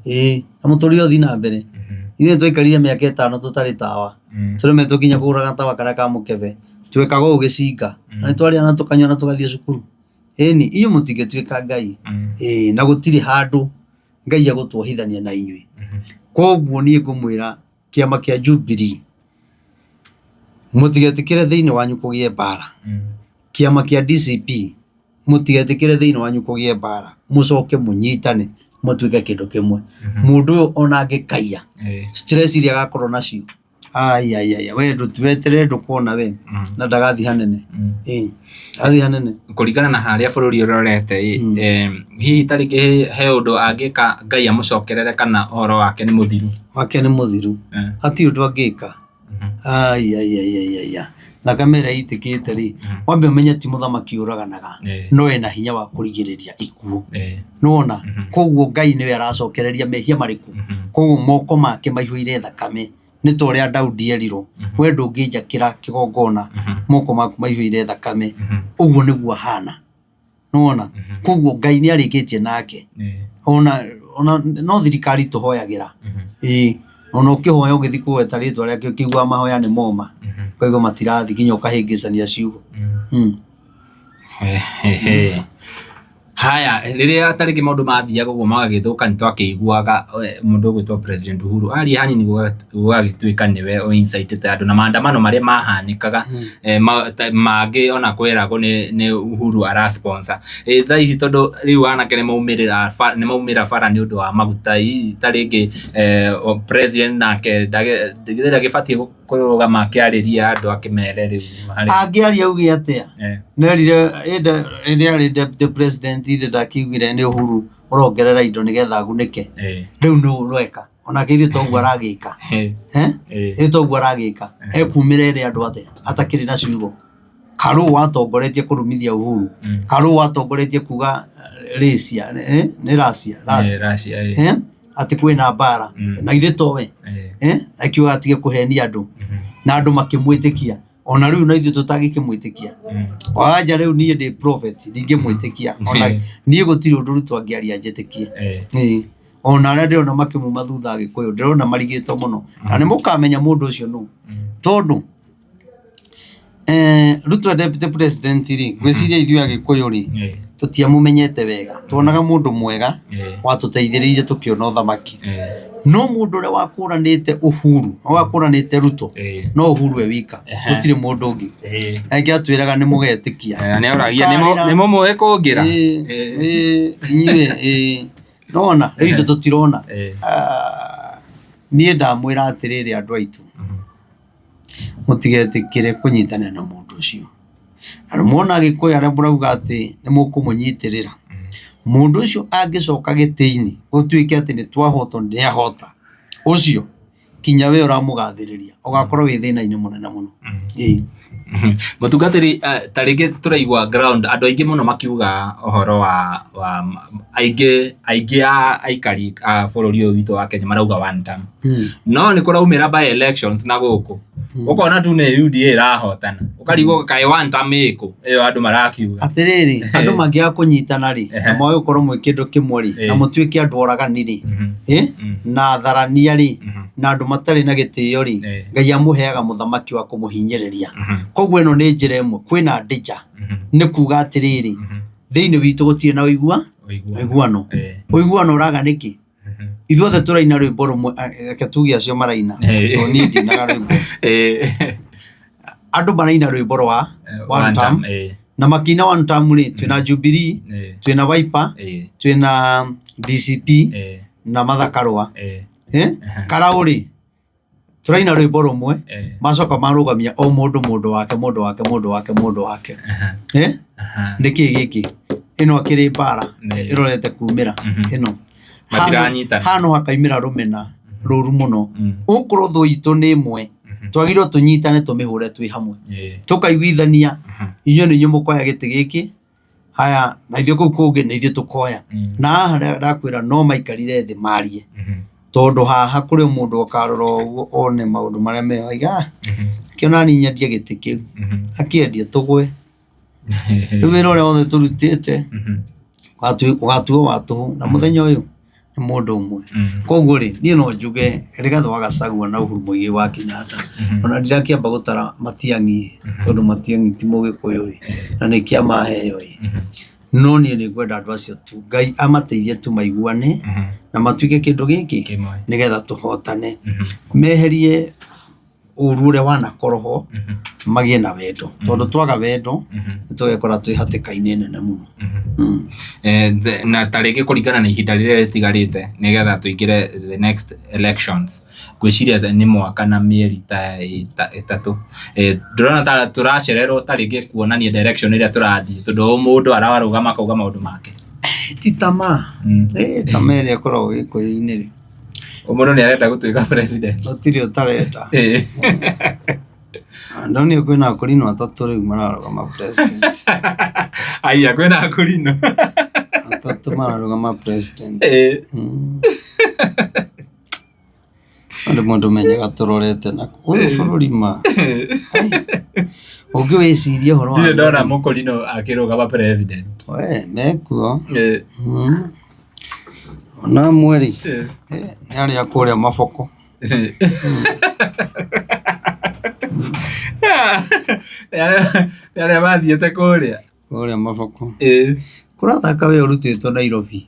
Ĩĩ, na mũtũrĩre ũthiĩ na mbere. Ithuĩ twaikarire mĩaka ĩtano tũtarĩ tawa, tũremetwo nginya kũgũra gatawa karĩa ka mũkebe. Twekaga ũũ gĩcinga, na nĩ twarĩaga na tũkanyua na tũgathiĩ cukuru. Ĩni, inyuĩ mũtingĩtuĩka Ngai. Ĩĩ, na gũtirĩ handũ Ngai egũtuohithania na inyuĩ. Koguo niĩ ngũmwĩra kĩama kĩa Jubilee, mũtigetĩkĩre thĩinĩ wanyu kũgĩe mbara. Kĩama kĩa DCP, mũtigetĩkĩre thĩinĩ wanyu kũgĩe mbara, mũcoke mũnyitane mũtuĩke kĩndũ kĩmwe. Mũndũ ũyũ ona angĩkaiya, stress iria agakorwo nacio, ai ai ai we weterere ndũkona we na ndagathiĩ hanene. Ĩĩ, agathiĩ hanene. Kũringana na harĩa bũrũri ũrorete ĩ, hihi ta rĩngĩ he ũndũ angĩka Ngai amũcokerere kana ũhoro wake nĩ mũthiru? Wake nĩ mũthiru. Hatirĩ ũndũ angĩka. Ai ai ai ai ai ai. Thakame ĩrĩa ĩitĩkĩte rĩ, wambe ũmenye ti mũthamaki ũraganaga, no ena hinya wa kũrigĩrĩria ikuũ. Nĩwona? Koguo Ngai nĩwe aracokereria mehia marĩkũ? Koguo moko make maihũire thakame. Nĩ ta ũrĩa Daudi erirwo, we ndũngĩnjakĩra kĩgongona moko maku maihũire thakame. Ũguo nĩguo ahana. Nĩwona? Koguo Ngai nĩ arĩkĩtie nake. Ona, ona no thirikari tũhoyagĩra. Ĩĩ. Ona ũkĩhoya ũgĩthiĩ kũgweta rĩtwa rĩake ũkĩiguaga mahoya nĩ moma. Ũkaigua matirathiĩ nginya ũkahĩngĩcania ciugo. Haya, rĩrĩa ta rĩngĩ maũndũ mathiaga ũguo magagĩthũka nĩ twakĩiguaga mũndũ ũgwĩtwo President Uhuru aria hanini gũgagĩtuĩka nĩwe ũ incitĩte andũ na maandamano marĩa mahanĩkaga mangĩ ona kweragwo nĩ Uhuru ara sponsor. Thaa ici tondũ rĩu anake nĩ maumĩrĩra nĩ maumĩra bara nĩ ũndũ wa maguta ta rĩngĩ President nake ndagĩbatiĩ kũrũgama akĩarĩria andũ akĩmere rĩu harĩ Angĩaria auge atĩa? Nerire rĩrĩa arĩ deputy president ithe ndakiugire nĩ Uhuru ũrongerera indo nĩgetha agunĩke. Rĩu nũ ũreka? Onake ithuĩ toguo aragĩka. Ithuĩ toguo aragĩka. Ekumĩra ere andũ atĩa atakĩrĩ na ciugo? Karũũ watongoretie kũrumithia Uhuru. Karũũ watongoretie kuga Russia, nĩ Russia, Russia. Russia, Atĩ kwĩna mbara. Na ithuĩ towe. Akiuga atige kũhenia andũ. Na andũ makĩmwĩtĩkia. Ona rĩu na ithuĩ tũtangĩkĩmwĩtĩkia. Wanja rĩu niĩ ndĩ prophet, ndingĩmwĩtĩkia. Ona niĩ gũtirĩ ũndũ Ruto angĩaria njĩtĩkie. Ĩĩ. Ona arĩa ndĩrona makĩmuma thutha Agĩkũyũ, ndĩrona marigĩtwo mũno. Na nĩ mũkamenya mũndũ ũcio nũ. Tondũ Ruto e deputy president rĩ, ngwĩciria ithuĩ Agĩkũyũ rĩ, tũtiamũmenyete wega. Tuonaga mũndũ mwega watũteithĩrĩirie tũkĩona ũthamaki. No mũndũ ũrĩa wakũranĩte Uhuru, wakũranĩte Ruto, no Uhuru e wika, gũtirĩ mũndũ ũngĩ. Angĩ atwĩraga nĩ mũgetĩkia. Nĩ oragia nĩ mũmũĩ kũngĩra. Inyuĩ ĩĩ. Nĩwona rĩu ithuĩ tũtirona. Niĩ ndamwĩra atĩrĩrĩ andũ aitũ, Mũtigetĩkĩre kũnyitanĩra na mũndũ ũcio. Na nĩ muona Agĩkũyũ arĩa mũrauga atĩ nĩ mũkũmũnyitĩrĩra, mũndũ ũcio angĩcoka gĩtĩ-inĩ gũtuĩke atĩ nĩ twahotwo nĩ ahota, ũcio kinya we ũramũgathĩrĩria ũgakorwo wĩ thĩna-inĩ mũnene mũno. Ĩĩ. Mũtungatĩri, ta rĩngĩ tũraigua ground andũ aingĩ mũno makiuga ũhoro wa aingĩ aingĩ a aikari a bũrũri ũyũ witũ wa Kenya marauga one term. No nĩ kũraumĩra by elections na gũkũ ũkona tu nĩ UDA ĩrahotana ũkarigwo kaĩ one term ĩkũ ĩyo andũ marakiuga. Atĩrĩrĩ, andũ mangĩaga kũnyitana rĩ, na mwage gũkorwo mwĩ kĩndũ kĩmwe rĩ, na mũtuĩke andũ oragani rĩ, na atharania rĩ, na andũ matarĩ na gĩtĩo rĩ, Ngai amũheaga mũthamaki wa kũmũhinyĩrĩria. Koguo ĩno nĩ njĩra ĩmwe, kwĩna ndĩja, nĩ kuga atĩrĩrĩ, thĩinĩ witũ gũtirĩ na ũiguano. Ũiguano ũraga nĩkĩ? Ithuothe tũraina rwĩmbo rũmwe, reke tuge acio maraina, tondũ niĩ ndinaga rwĩmbo. Andũ maraina rwĩmbo rwa one term, na makĩina one term rĩ, twĩna Jubilee, twĩna Wiper, twĩna DCP na Martha Karũa. Karau rĩ, tũraina rwĩmbo rũmwe, macoka marũgamia o mũndũ mũndũ wake mũndũ wake mũndũ wake mũndũ wake. Nĩkĩ gĩkĩ? Ĩno akĩrĩ mbara ĩrorete kumĩra ĩno. Matiranyitana. Haha no hakaimĩra rũmena rũru mũno. Okorwo thũ itũ nĩ ĩmwe, twagĩrĩirwo tũnyitane tũmĩhũre twĩ hamwe. Tũkaiguithania inyuĩ nĩ inyuĩ mũkoya gĩtĩ gĩkĩ, haya na ithuĩ kũu kũngĩ nĩ ithuĩ tũkoya. Na haha ndakwĩra no maikarire thĩ marie. Tondũ haha kũrĩ mũndũ ũkarora ũguo one maũndũ marĩa meho aiga "Ah, kĩona niĩ nyendie gĩtĩ kĩu." Akĩendie tũgwe. Rĩu wĩra ũrĩa wothe tũrutĩte ũgatuo wa tũhũ na mũthenya ũyũ nĩ mũndũ ũmwe. Koguo rĩ, niĩ no njuge Rigathĩ wa Gachagua na Uhuru Muigai wa Kenyatta, ona ndirakĩamba gũtara Matiang'i tondũ Matiang'i ti mũgĩkũyũ rĩ, na nĩ kĩama aheo ĩ. No niĩ nĩ ngwenda andũ acio tu Ngai amateithie tu maiguane na matuĩke kĩndũ gĩkĩ nĩgetha tũhotane. Meherie ũru ũrĩa wanakorwo ho magĩe na wendo tondũ twaga wendo nĩ tũgekora twĩ hatĩka-inĩ nene mũno. Na ta rĩngĩ kũringana na ihinda rĩrĩa rĩtigarĩte nĩgetha tũingĩre the next elections ngwĩciria nĩ mwaka na mĩeri ta ĩtatũ, ndĩrona ta tũracererwo ta rĩngĩ kuonania direction ĩrĩa tũrathiĩ tondũ o mũndũ ararũgama akauga maũndũ make. Ti tamaa, tamaa ĩrĩa ĩkoragwo gĩkũyũ-inĩ rĩ. Mũndũ nĩ arenda gũtuĩka president. Gũtirĩ ũtarenda. Ndonire kwĩna akũrinũ atatũ rĩu mararũgama president. Aya kwĩna akũrinũ. Atatũ mararũgama president. Andũ mũndũ menyaga tũrorete nakũ. Ũyũ bũrũri ma. Ũngĩ wĩcirie ũhoro wa. Ndirĩ ndona mũkũrinũ akĩrũgama president. We mekuo. Ona amwe rĩ, nĩ arĩa kũrĩa maboko. Nĩ arĩa mathiĩte kũrĩa. Kũrĩa maboko. Ũrathaka we ũrutĩtwo Nairobi.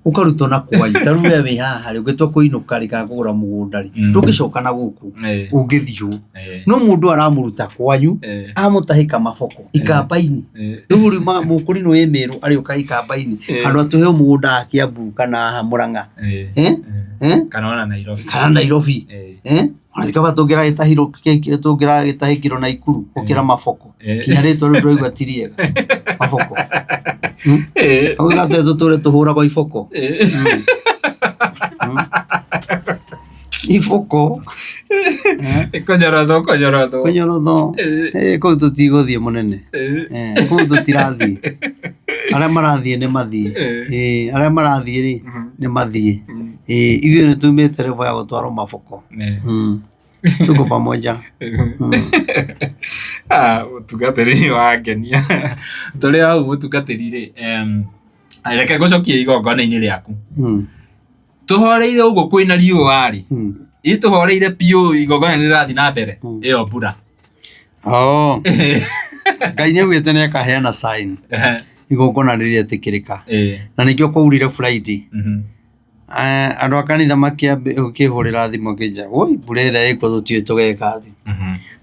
Ũkarutwo na kwanyu. Ta rĩu we wĩ haha rĩ, ũngĩtua kũinũka rĩ kana kũgũra mũgũnda rĩ, ndũngĩcoka na gũkũ. Ũngĩthiĩ ũ? No mũndũ aramũruta kwanyu, amũtahĩka maboko ikamba-inĩ. Rĩu rĩ mũkũrinũ wĩ Mĩrũ arĩũka ikamba-inĩ handũ atũhe mũgũnda haha Kĩambu kana haha Mũrang'a. Kana ona Nairobi. Kana Nairobi. Ona ti kaba tũngĩragĩtahĩkirwo Naikuru gũkĩra maboko. Kinya rĩtwa rĩu ndĩraigua ti rĩega. Maboko. Hau gatene tũtũre tũhũragwo iboko. Iboko. Kũnyorothwo kũnyorothwo. Kũnyorothwo. Kũu tũtigũthiĩ mũnene. Kũu tũtirathiĩ. Arĩa marathiĩ nĩ mathiĩ. Arĩa marathiĩ rĩ, nĩ mathiĩ. Ithuĩ nĩ tumĩte level ya gũtwarwo maboko. Tuko pamoja. Ah, mũtungatĩri nĩ wangenia. Tũrĩ hau mũtungatĩri rĩ, reke ngũcokie igongona-inĩ rĩaku. Tũhoreire ũguo kwĩna riũa rĩ, ĩ tũhoreire biũ igongona nĩ rĩrathiĩ na mbere, ĩyo mbura. Oh. Ngai nĩ augĩte nĩ akaheana sign igongona rĩrĩetĩkĩrĩka. Na nĩkĩo kwaurire Friday. Andũ a kanitha makĩhũrĩra thimũ makĩnjĩra woi mbura ĩrĩa ĩkuo tũtiũĩ tũgeka atĩa.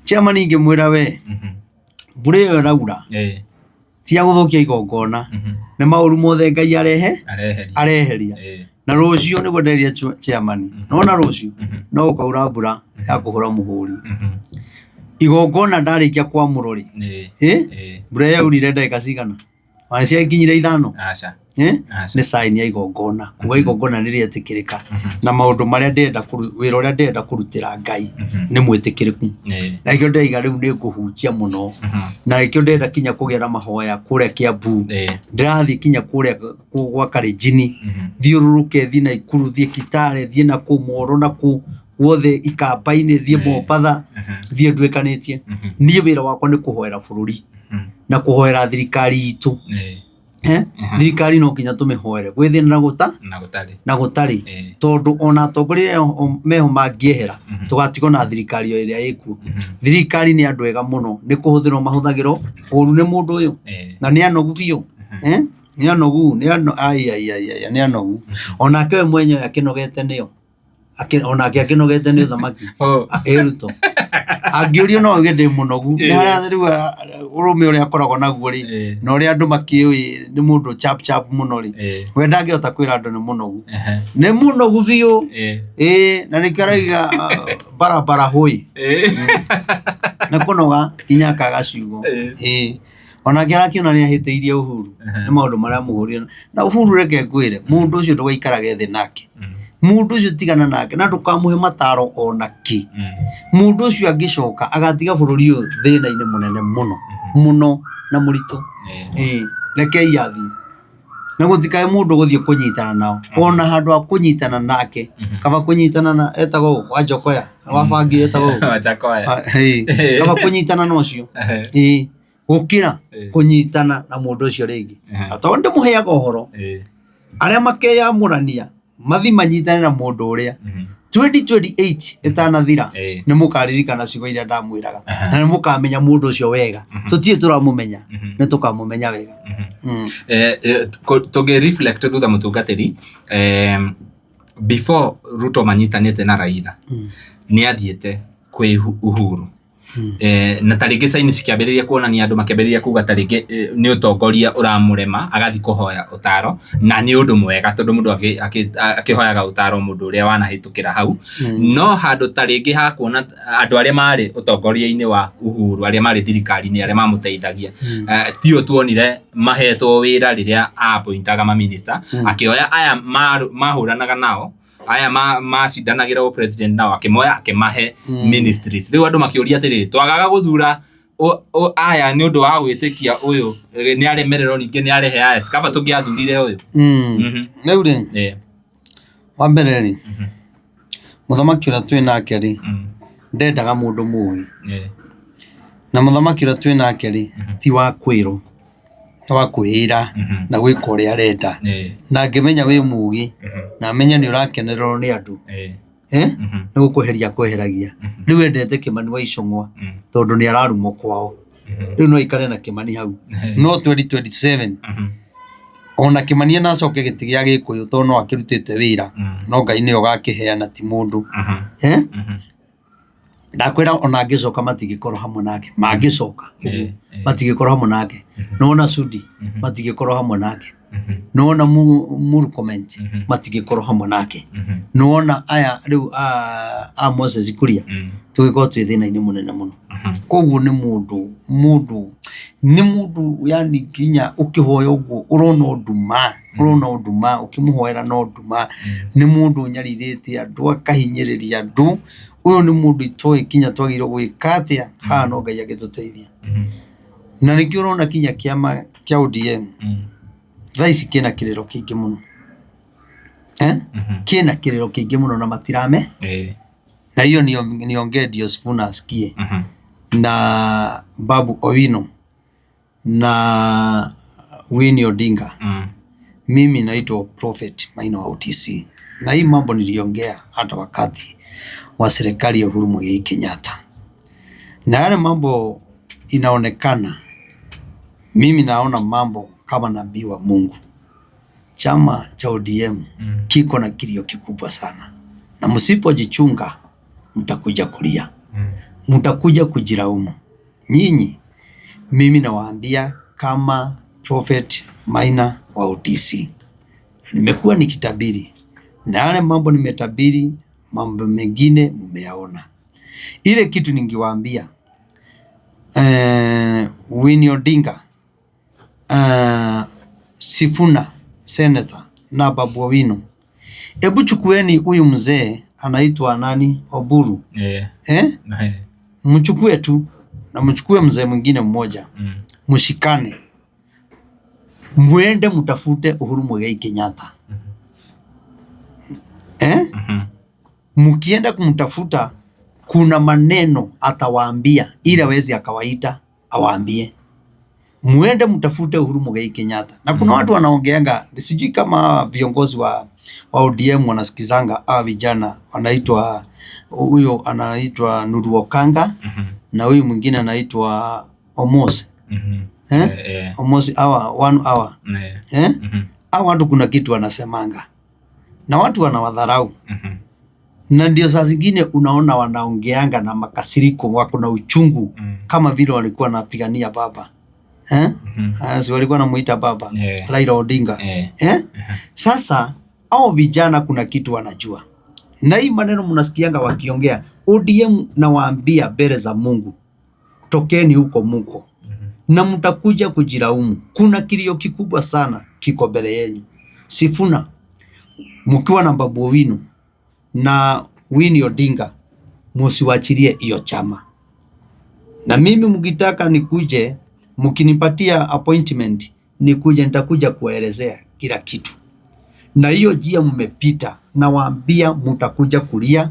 Chairman ngĩmwĩra we mbura ĩyo ĩraura ti ya gũthũkia igongona nĩ maũru mothe Ngai arehe areheria. Na rũciũ nĩguo nderire chairman nĩwona rũciũ no gũkaura mbura ya kũhũra mũhũri. Igongona ndarĩkia kwamũrwo rĩ, mbura yaurire ndagĩka cigana? Ona ciakinyire ithano? Aca. Eh? Aca. Nĩ sign ya igongona kuga igongona nĩ rĩetĩkĩrĩka na maũndũ marĩa ndĩrenda wĩra ũrĩa ndĩrenda kũrutĩra Ngai nĩ mwĩtĩkĩrĩku. Na nĩkĩo ndĩraiga rĩu nĩ ngũhunjia mũno na nĩkĩo ndĩrenda kinya kũgĩa na mahoya kũrĩa Kiambu. Ndĩrathiĩ kinya kũrĩa gwa Karenjini, thiũrũrũke thiĩ Naikuru, thiĩ Kitale, thiĩ na kũu Moro na kũu guothe Ikamba-inĩ, thiĩ Mombatha, thiĩ nduĩkanĩtie. Niĩ wĩra wakwa nĩ kũhoera bũrũri na kũhoera thirikari itũ. Eh? Thirikari no nginya tũmĩhoere gwĩ thĩna na gũta Na gũtarĩ. na gũtarĩ tondũ ona atongoria arĩa meho mangĩehera tũgatigwo na thirikari o ĩrĩa ĩkuo. Thirikari nĩ andũ ega mũno nĩ kũhũthĩrwo mahũthagĩrwo ũru nĩ mũndũ ũyũ na nĩ anogu biũ. Eh? Nĩ anogu nĩ ano ai ai ai ai nĩ anogu. Onake we mwenyewe akĩnogete nĩo. Onake akĩnogete nĩ ũthamaki. Oh. Ĩ Ruto. Angĩũrio no auge ndĩ mũnogu. Nĩ harĩa rĩu ũrũme ũrĩa akoragwo naguo rĩ, na ũrĩa andũ makĩũĩ nĩ mũndũ chap chap mũno rĩ, we ndangĩhota kwĩra andũ nĩ mũnogu. Nĩ mũnogu biũ. Ĩĩ, na nĩkĩo arauga barabara hũi. Nĩ kũnoga nginya akaga ciugo. Ĩĩ. Onake arakĩona nĩ ahĩtĩirie Uhuru nĩ maũndũ marĩa amũhũrire. Na Uhuru reke ngwĩre, mũndũ ũcio ndũgaikarage thĩ nake. Mũndũ ũcio tigana nake na ndũkamũhe mataro ona kĩ. Mũndũ ũcio angĩcoka agatiga bũrũri ũyũ thĩna-inĩ mũnene mũno mũno na mũritũ. Ĩĩ, rekei athiĩ. Na gũtikae mũndũ gũthiĩ kũnyitana nao. Ona handũ ha kũnyitana nake, kaba kũnyitana na etagwo ũ? Wanjokoya, wa bangi etagwo ũ? Wanjakoya. Ah, ĩĩ. Kaba kũnyitana na ũcio. Ĩĩ. Gũkĩra kũnyitana na mũndũ ũcio rĩngĩ. Na tondũ ndĩmũheaga ũhoro, arĩa makeyamũrania mathi manyitane na mũndũ ũrĩa 2028 ĩtanathira nĩ mũkaririkana ciugo iria ndamwĩraga na nĩ mũkamenya mũndũ ũcio wega. Tũtirĩ tũramũmenya, nĩ tũkamũmenya wega. Tũngĩ reflect thutha mũtungatĩri, before Ruto manyitanĩte na Raila, nĩ athiĩte kwĩ Uhuru. Na ta rĩngĩ signs cikĩambĩrĩria kuonania andũ makĩambĩrĩria kuga ta rĩngĩ nĩ ũtongoria ũramũrema agathiĩ kũhoya ũtaro na nĩ ũndũ mwega tondũ mũndũ akĩhoyaga ũtaro mũndũ ũrĩa wanahĩtũkĩra hau. No handũ ta rĩngĩ ha kuona andũ arĩa marĩ ũtongoria-inĩ wa Uhuru arĩa marĩ thirikari-inĩ arĩa mamũteithagia, tio tuonire mahetwo wĩra rĩrĩa a-appointaga ma-minister, akĩoya aya mahũranaga nao aya macindanagĩra ũ president nao akĩmoya akĩmahe ministries. Rĩu andũ makĩũria atĩrĩrĩ, twagaga gũthura aya nĩ ũndũ wa gwĩtĩkia ũyũ nĩ aremererwo ningĩ nĩ arehe aya, kaba tũngĩathurire ũyũ. Rĩu rĩ, wa mbere rĩ, mũthamaki ũrĩa twĩ nake rĩ, ndendaga mũndũ mũgĩ. Na mũthamaki ũrĩa twĩ nake rĩ, ti wa kwĩrwo, nĩ wa kwĩĩra na gwĩka ũrĩa arenda. Na angĩmenya wĩ mũgĩ, na amenye nĩ ũrakenererwo nĩ andũ, nĩ gũkweheria akweheragia. Rĩu endete Kĩmani wa Icũng'wa tondũ nĩ ararumwo kwao. Rĩu no aikare na Kĩmani hau. No 2027 Ona Kĩmani na acoke gĩtĩ gĩa Gĩkũyũ tondũ no akĩrutĩte wĩra, no Ngai nĩwe ũgakĩheana ti mũndũ. Eh? Ndakwĩra ona angĩcoka matingĩkorwo hamwe nake, mangĩcoka matingĩkorwo hamwe nake. Nĩwona Sudi matingĩkorwo hamwe nake, nĩwona Murkomen matingĩkorwo hamwe nake, nĩwona aya rĩu a Moses Kuria, tũgĩkorwo twĩ thĩna-inĩ mũnene mũno. Koguo nĩ mũndũ nĩ mũndũ yani nginya ũkĩhoya ũguo ũrona nduma, ũrona nduma, ũkĩmũhoera no nduma. Nĩ mũndũ ũnyarirĩte andũ, akahinyĩrĩria andũ. Ũyũ nĩ mũndũ itoĩ kinya twagĩrĩirwo gwĩka atĩa haha, no Ngai angĩtũteithia. Na nĩkĩo ũrona kinya kĩama kĩa ODM thaa ici kĩna kĩrĩro kĩingĩ mũno, eh? Kĩna kĩrĩro kĩingĩ mũno na matirame na hiyo niongee ndio Sifuna asikie na Babu Owino na Winnie Odinga. Mimi naitwa Prophet Maina wa OTC, na hii mambo niliongea hata wakati wa serikali ya Uhuru Muigai Kenyatta, na yale mambo inaonekana, mimi naona mambo kama nabii wa Mungu. Chama cha ODM kiko na kilio kikubwa sana, na msipojichunga mtakuja kulia, mtakuja kujilaumu nyinyi. Mimi nawaambia kama Prophet Maina wa OTC, nimekuwa nikitabiri na yale mambo nimetabiri, mambo mengine mmeyaona. Ile kitu ningewaambia Winnie Odinga, Sifuna senator na Babu Owino, hebu chukueni huyu mzee anaitwa nani, Oburu, eh? Mchukue tu na mchukue mzee mwingine mmoja, mshikane, muende mtafute Uhuru Muigai Kenyatta, eh? Mkienda kumtafuta, kuna maneno atawaambia ili awezi akawaita awaambie muende mtafute Uhuru Muigai Kenyatta. Na kuna watu wanaongeanga, sijui kama viongozi wa ODM wanasikizanga hawa vijana wanaitwa, huyo anaitwa Nuru Okanga na huyu mwingine anaitwa Omos, eh? Omos hour, one hour, eh? Hawa watu kuna kitu wanasemanga na watu wanawadharau, na ndio saa zingine unaona wanaongeanga na makasiriko, wako na uchungu kama vile walikuwa wanapigania baba, eh? Ah, si walikuwa wanamuita baba, Raila Odinga, eh? Sasa hao vijana kuna kitu wanajua, na hii maneno mnasikianga wakiongea ODM, nawaambia mbele za Mungu, tokeni huko muko na mtakuja kujilaumu. Kuna kilio kikubwa sana kiko mbele yenu. Sifuna mkiwa na Babu Owino na Winnie Odinga, musiwachilie hiyo chama. Na mimi mkitaka nikuje, mkinipatia appointment nikuje, nitakuja kuwaelezea kila kitu. Na hiyo njia mmepita, nawaambia mutakuja kulia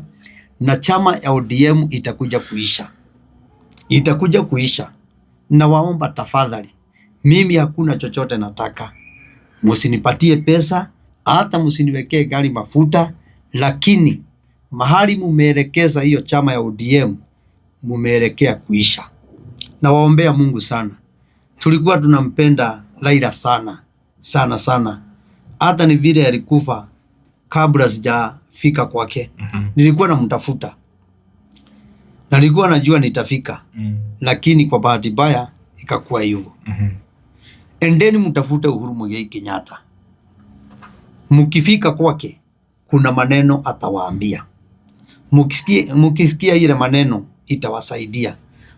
na chama ya ODM itakuja kuisha, itakuja kuisha. Nawaomba tafadhali, mimi hakuna chochote nataka, musinipatie pesa, hata musiniwekee gari mafuta, lakini mahali mumeelekeza hiyo chama ya ODM mumeelekea kuisha. Nawaombea Mungu sana. Tulikuwa tunampenda Raila sana sana sana, hata ni vile alikufa kabla sijafika kwake. Nilikuwa namtafuta na nilikuwa najua nitafika, lakini kwa bahati mbaya ikakuwa hivyo. Endeni mtafute Uhuru Muigai Kenyatta. Mkifika kwake kuna maneno atawaambia. Mukisikia ile maneno itawasaidia.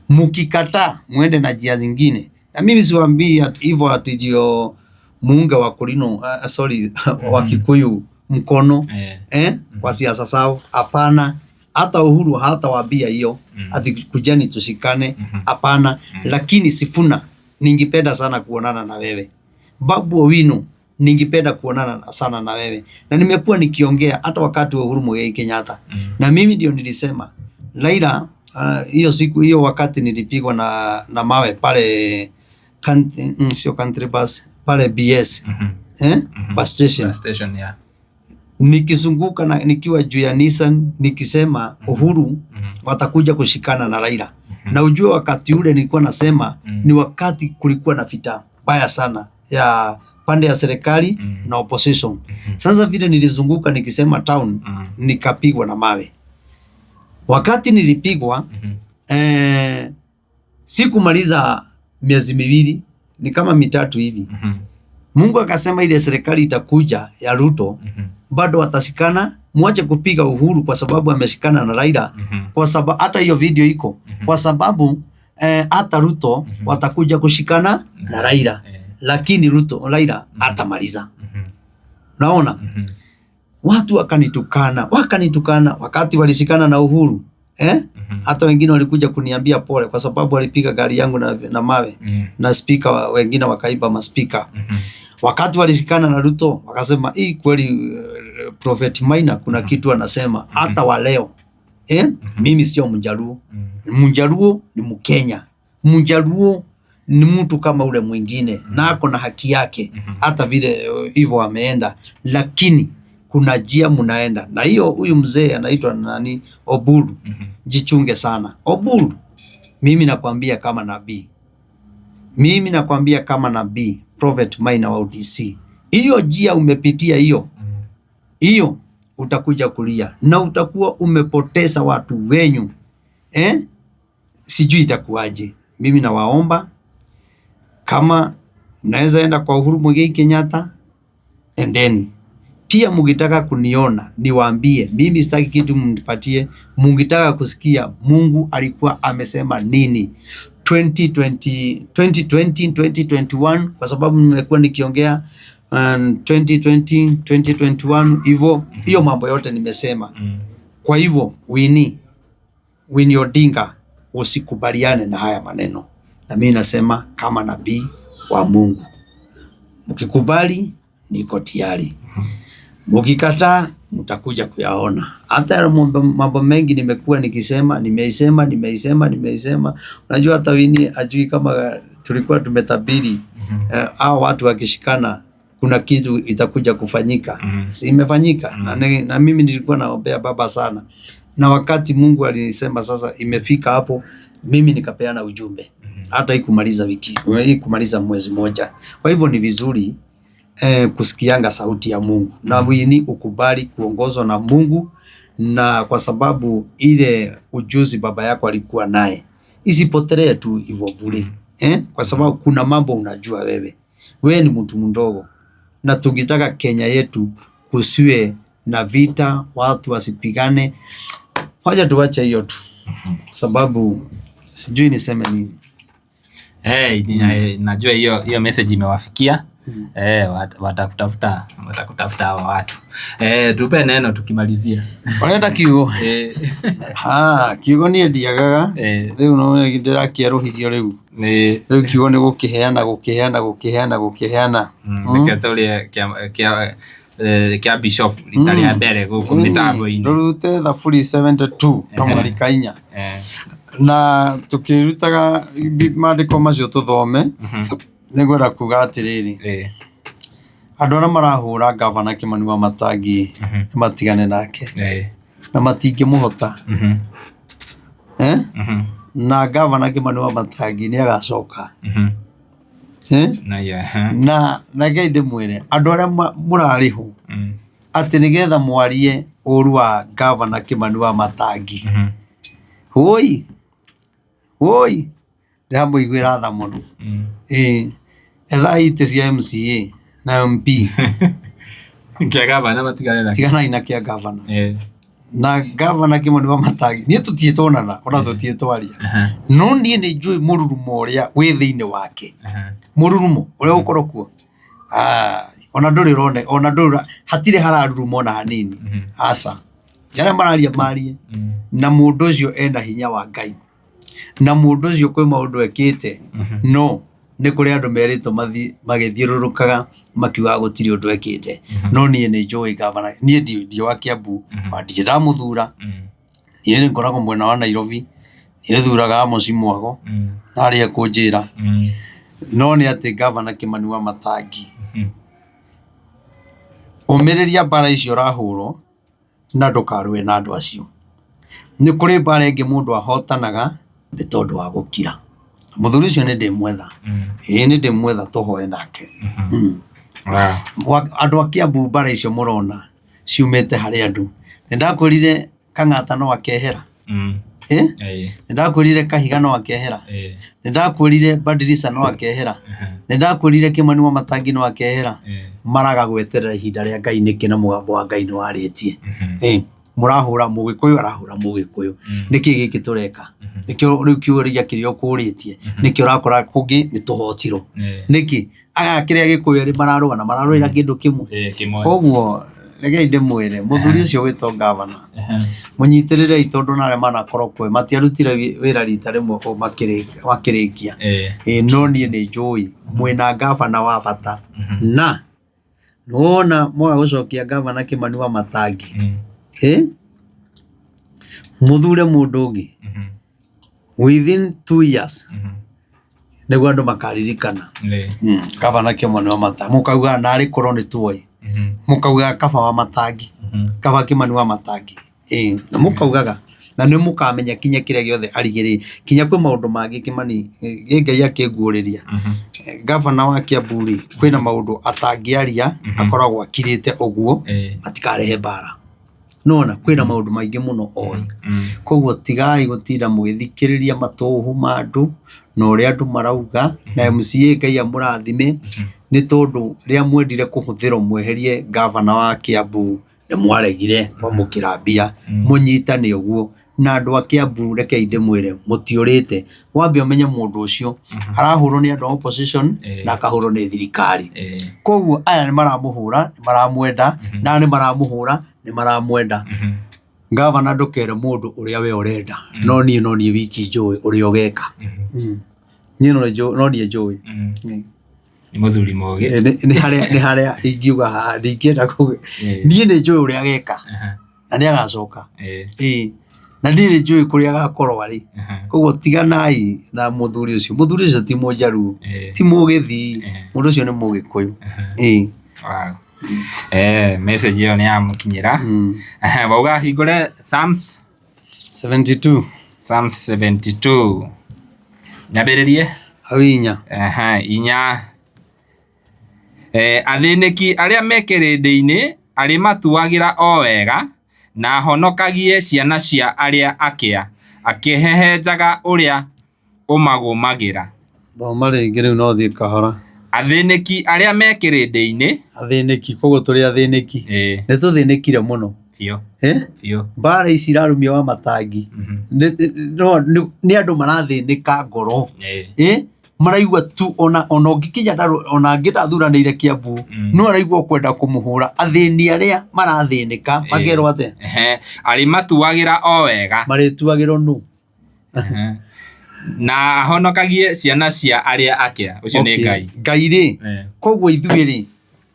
Mukikataa muende na njia zingine. Na mimi siwaambii hivyo ati ndio muunge wa Kulino, sorry, wa Kikuyu mkono, eh, kwa siasa zao. Hapana, hata Uhuru hatawaambia hiyo ati kujeni tushikane. Hapana. Lakini Sifuna, ningependa sana kuonana na wewe. Babu Owino, ningependa kuonana sana na wewe, na nimekuwa nikiongea hata wakati wa Uhuru Muigai Kenyatta. Na mimi ndio nilisema Raila, hiyo siku hiyo wakati nilipigwa na mawe pale country, sio country bus, pale BS, eh? Bus station. Bus station, yeah. Nikizunguka na nikiwa juu ya Nissan nikisema Uhuru watakuja kushikana na Raila. Na ujue wakati ule nilikuwa nasema ni wakati kulikuwa na vita mbaya sana ya pande ya serikali na opposition. Sasa vile nilizunguka nikisema town, nikapigwa na mawe. Wakati nilipigwa, sikumaliza miezi 2, ni kama 3 hivi. Mungu akasema ile serikali itakuja ya Ruto, bado watashikana, muache kupiga Uhuru kwa sababu ameshikana na Raila. Kwa sababu hata hiyo video iko. Kwa sababu hata Ruto watakuja kushikana na Raila. Lakini Ruto Raila atamaliza. Unaona? Watu wakanitukana wakati walishikana na Uhuru. Hata wengine walikuja kuniambia pole kwa sababu walipiga gari yangu na mawe. Na speaker wengine wakaiba maspika. Wakati walishikana na Ruto wakasema hii kweli Prophet Maina kuna kitu anasema hata wa leo. Mimi sio Mjaluo. Mjaluo ni Mkenya. Mjaluo ni mtu kama ule mwingine na ako na haki yake hata vile hivyo ameenda, lakini kuna njia mnaenda. Na hiyo huyu mzee anaitwa nani, Oburu. Jichunge sana Oburu. Mimi nakwambia kama nabii. Mimi nakwambia kama nabii Prophet Maina wa UTC. Hiyo njia umepitia hiyo. Hiyo utakuja kulia na utakuwa umepoteza watu wenyu. Sijui itakuwaje. Mimi nawaomba kama mnaweza enda kwa Uhuru Muigai Kenyatta, endeni. Pia mkitaka kuniona niwaambie, mimi sitaki kitu mnipatie. Mkitaka kusikia Mungu alikuwa amesema nini 2020, 2021, kwa sababu nimekuwa nikiongea 2020, 2021 hivyo, hiyo mambo yote nimesema. Kwa hivyo Winnie Odinga, usikubaliane na haya maneno. Na mimi nasema kama nabii wa Mungu, mkikubali niko tayari, mkikataa mtakuja kuyaona. Hata mambo mengi nimekuwa nikisema, nimeisema, nimeisema, nimeisema. Unajua hata Winnie ajui kama tulikuwa tumetabiri hao watu wakishikana kuna kitu itakuja kufanyika. Si imefanyika. Na mimi nilikuwa naombea baba sana. Na wakati Mungu alinisema sasa imefika hapo, mimi nikapeana ujumbe. Hata ikumaliza wiki, ikumaliza mwezi mmoja. Kwa hivyo ni vizuri kusikianga sauti ya Mungu. Na Winnie ukubali kuongozwa na Mungu, na kwa sababu ile ujuzi baba yako alikuwa naye isipotelee tu hivyo bure. Kwa sababu kuna mambo unajua wewe. Wewe ni mtu mdogo. Na tukitaka Kenya yetu kusiwe na vita, watu wasipigane. Wacha tuache hiyo tu. Sababu sijui niseme nini. Hey, najua hiyo message imewafikia. Watakutafuta hawa watu. Tupe neno tukimalizia. Urenda kiugo? Ha, kiugo niĩ ndiagaga. Rĩu no ndĩrakĩerũhirio rĩu. Rĩu kiugo nĩ gũkĩheana, gũkĩheana, gũkĩheana, gũkĩheana. Reke tũrĩe kĩa Bishop rita rĩa mbere gũkũ mĩtambo-inĩ. Rũrute Thaburi 72 kamweri ka 4. Na tukĩrutaga maandĩko macio tũthome, nĩngwenda kuga atĩrĩrĩ, andũ arĩa marahũra gavana Kĩmani wa Matangi matigane nake na matingĩmũhota. Na gavana Kĩmani wa Matangi nĩ agacoka. Na yeah. Na reke ndĩmwĩre andũ arĩa mũrarĩhwo atĩ nĩgetha mwarie ũru wa gavana Kĩmani wa Matangi, woi woi, ndĩramũiguĩra tha mũno. Ĩĩ, etha itĩ cia MCA na MP. Kĩa gavana matigane na tiganai na kĩa gavana. Na gavana Kĩmani wa Matangi niĩ tũtirĩ tuonana ona tũtirĩ twaria, no niĩ nĩ njũĩ mũrurumo ũrĩa wĩ thĩinĩ wake, mũrurumo ũrĩa ũkorwo kuo. Ona ndũrĩ ũrone, ona ndũrĩ hatirĩ hararuruma ona hanini. Aca, arĩa mararia marie. Na mũndũ ũcio ena hinya wa Ngai, na mũndũ ũcio kwĩ maũndũ ekĩte, no nĩ kũrĩ andũ merĩtwo mathiĩ magĩthiũrũrũkaga makiugaga gũtirĩ ũndũ ekĩte. No niĩ nĩ njũĩ gavana, niĩ ndi wa Kiambu, na ndirĩ ndamũthura. Niĩ ngoragwo mwena wa Nairobi, niĩ thuraga Amos Mwago na arĩa ekũnjĩra. No nĩ atĩ gavana Kĩmani wa Matangi, ũmĩrĩria mbara icio ũrahũrwo na ndũkarũe na andũ acio. Nĩ kũrĩ mbara ĩngĩ mũndũ ahotanaga nĩ tondũ wa gũkira. Mũthuri ũcio nĩ ndĩmwetha. Ĩĩ nĩ ndĩmwetha tũhoe nake. Andũ a Kiambu mbara icio mũrona ciumĩte harĩ andũ. Nĩ ndakwĩrire Kang'ata no akehera. Ĩ? Nĩ ndakwĩrire Kahiga no akehera. Nĩ ndakwĩrire Badirisa no akehera. Nĩ ndakwĩrire Kĩmani wa Matangi no akehera. Maraga gweterera ihinda rĩa Ngai nĩkĩ na mũgambo wa Ngai nĩ warĩtie. Ĩ? Mũrahũra Mũgĩkũyũ arahũra Mũgĩkũyũ. Nĩkĩ gĩkĩ tũreka? Nĩkĩo rĩu kĩũria kĩrĩa ũkũrĩtie. Nĩkĩo ũrakora kũngĩ nĩ tũhotirwo. Nĩkĩ? Aya kĩrĩa Gĩkũyũ erĩ mararũa na mararũĩra kĩndũ kĩmwe. Kĩmwe. Koguo rekei ndĩmwĩre mũthuri ũcio wĩtwo ngavana mũnyitĩrĩrei tondũ na arĩa manakorwo kuo matiarutire wĩra rita rĩmwe ũũ makĩrĩkia. Ĩĩ no niĩ nĩ njũĩ mwĩna ngavana wa bata na nĩwona mwaga gũcokia ngavana Kĩmani wa Matangi ĩ mũthure mũndũ ũngĩ within 2 years nĩguo andũ makaririkana ngavana Kĩmani wa Matangi mũkauga narĩ korwo nĩ tuoĩ mũkaugaga kaba wa Matangi kaba Kĩmani wa Matangi ĩĩ na mũkaugaga na nĩ mũkamenya kinya kĩrĩa gĩothe arigĩrĩirie kinya kwĩ maũndũ mangĩ Kĩmani ĩ Ngai akĩnguũrĩria ngavana wa Kiambu rĩ kwĩna maũndũ atangĩaria akoragwo akirĩte ũguo matikarehe mbara nona kwĩna maũndũ maingĩ mũno oĩ koguo tigai gũtinda mũgĩthikĩrĩria matũhũhũ ma andũ na ũrĩa andũ marauga na MCA Ngai amũrathime nĩ tondũ rĩrĩa mwendire kũhũthĩrwo mweherie ngavana wa Kiambu nĩ mwaregire kwamũkĩra mbia mũnyitane ũguo na andũ a Kiambu rekei ndĩmwĩre mũtiũrĩte wambe ũmenye mũndũ ũcio arahũrwo nĩ andũ a opposition na akahũrwo nĩ thirikari koguo aya nĩ maramũhũra nĩ maramwenda na aya nĩ maramũhũra nĩ maramwenda ngavana ndũkere mũndũ ũrĩa we ũrenda no niĩ no niĩ wiki njũĩ ũrĩa ũgeka niĩ no niĩ njũĩ Nĩ mũthuri mũgĩ. Nĩ harĩa ingiuga haha ndingĩenda niĩ nĩ njũĩ ũrĩa ageka na nĩ agacoka ĩĩ na ndirĩ njũĩ kũrĩa agakorwo arĩ koguo tiganai na mũthuri ũcio mũthuri ũcio ti mũnjaruo ti mũgĩthii mũndũ ũcio nĩ mũgĩkũyũ ĩĩ Wow. Message ĩyo nĩ yamũkinyĩra. Wauga hingũre Psalms 72 Psalms 72. Nyambĩrĩrie. Hau inya. Aha, inya. Athĩnĩki arĩa me kĩrĩndĩ-inĩ arĩmatuagĩra o wega, na ahonokagie ciana cia arĩa akĩa, akĩhehenjaga ũrĩa ũmagũmagĩra. Thoma rĩngĩ rĩu no thiĩ kahora. Athĩnĩki arĩa me kĩrĩndĩ-inĩ. Athĩnĩki, koguo tũrĩ athĩnĩki. Nĩ tũthĩnĩkire mũno. Biũ. Eh? Biũ. Mbara ici irarumia wa matangi. Nĩ andũ marathĩnĩka ngoro. Eh? Maraigua tu ona ona ũngĩkinya ndarũ ona angĩ ndathuranĩire Kiambu no araigua ũkwenda kũmũhũra athĩni arĩa marathĩnĩka makerwo atĩa? Arĩmatuagĩra o wega. Marĩtuagĩrwo nũ? Na ahonokagie ciana cia arĩa akĩa. Ũcio nĩ Ngai. Ngai rĩ, koguo ithuĩ rĩ,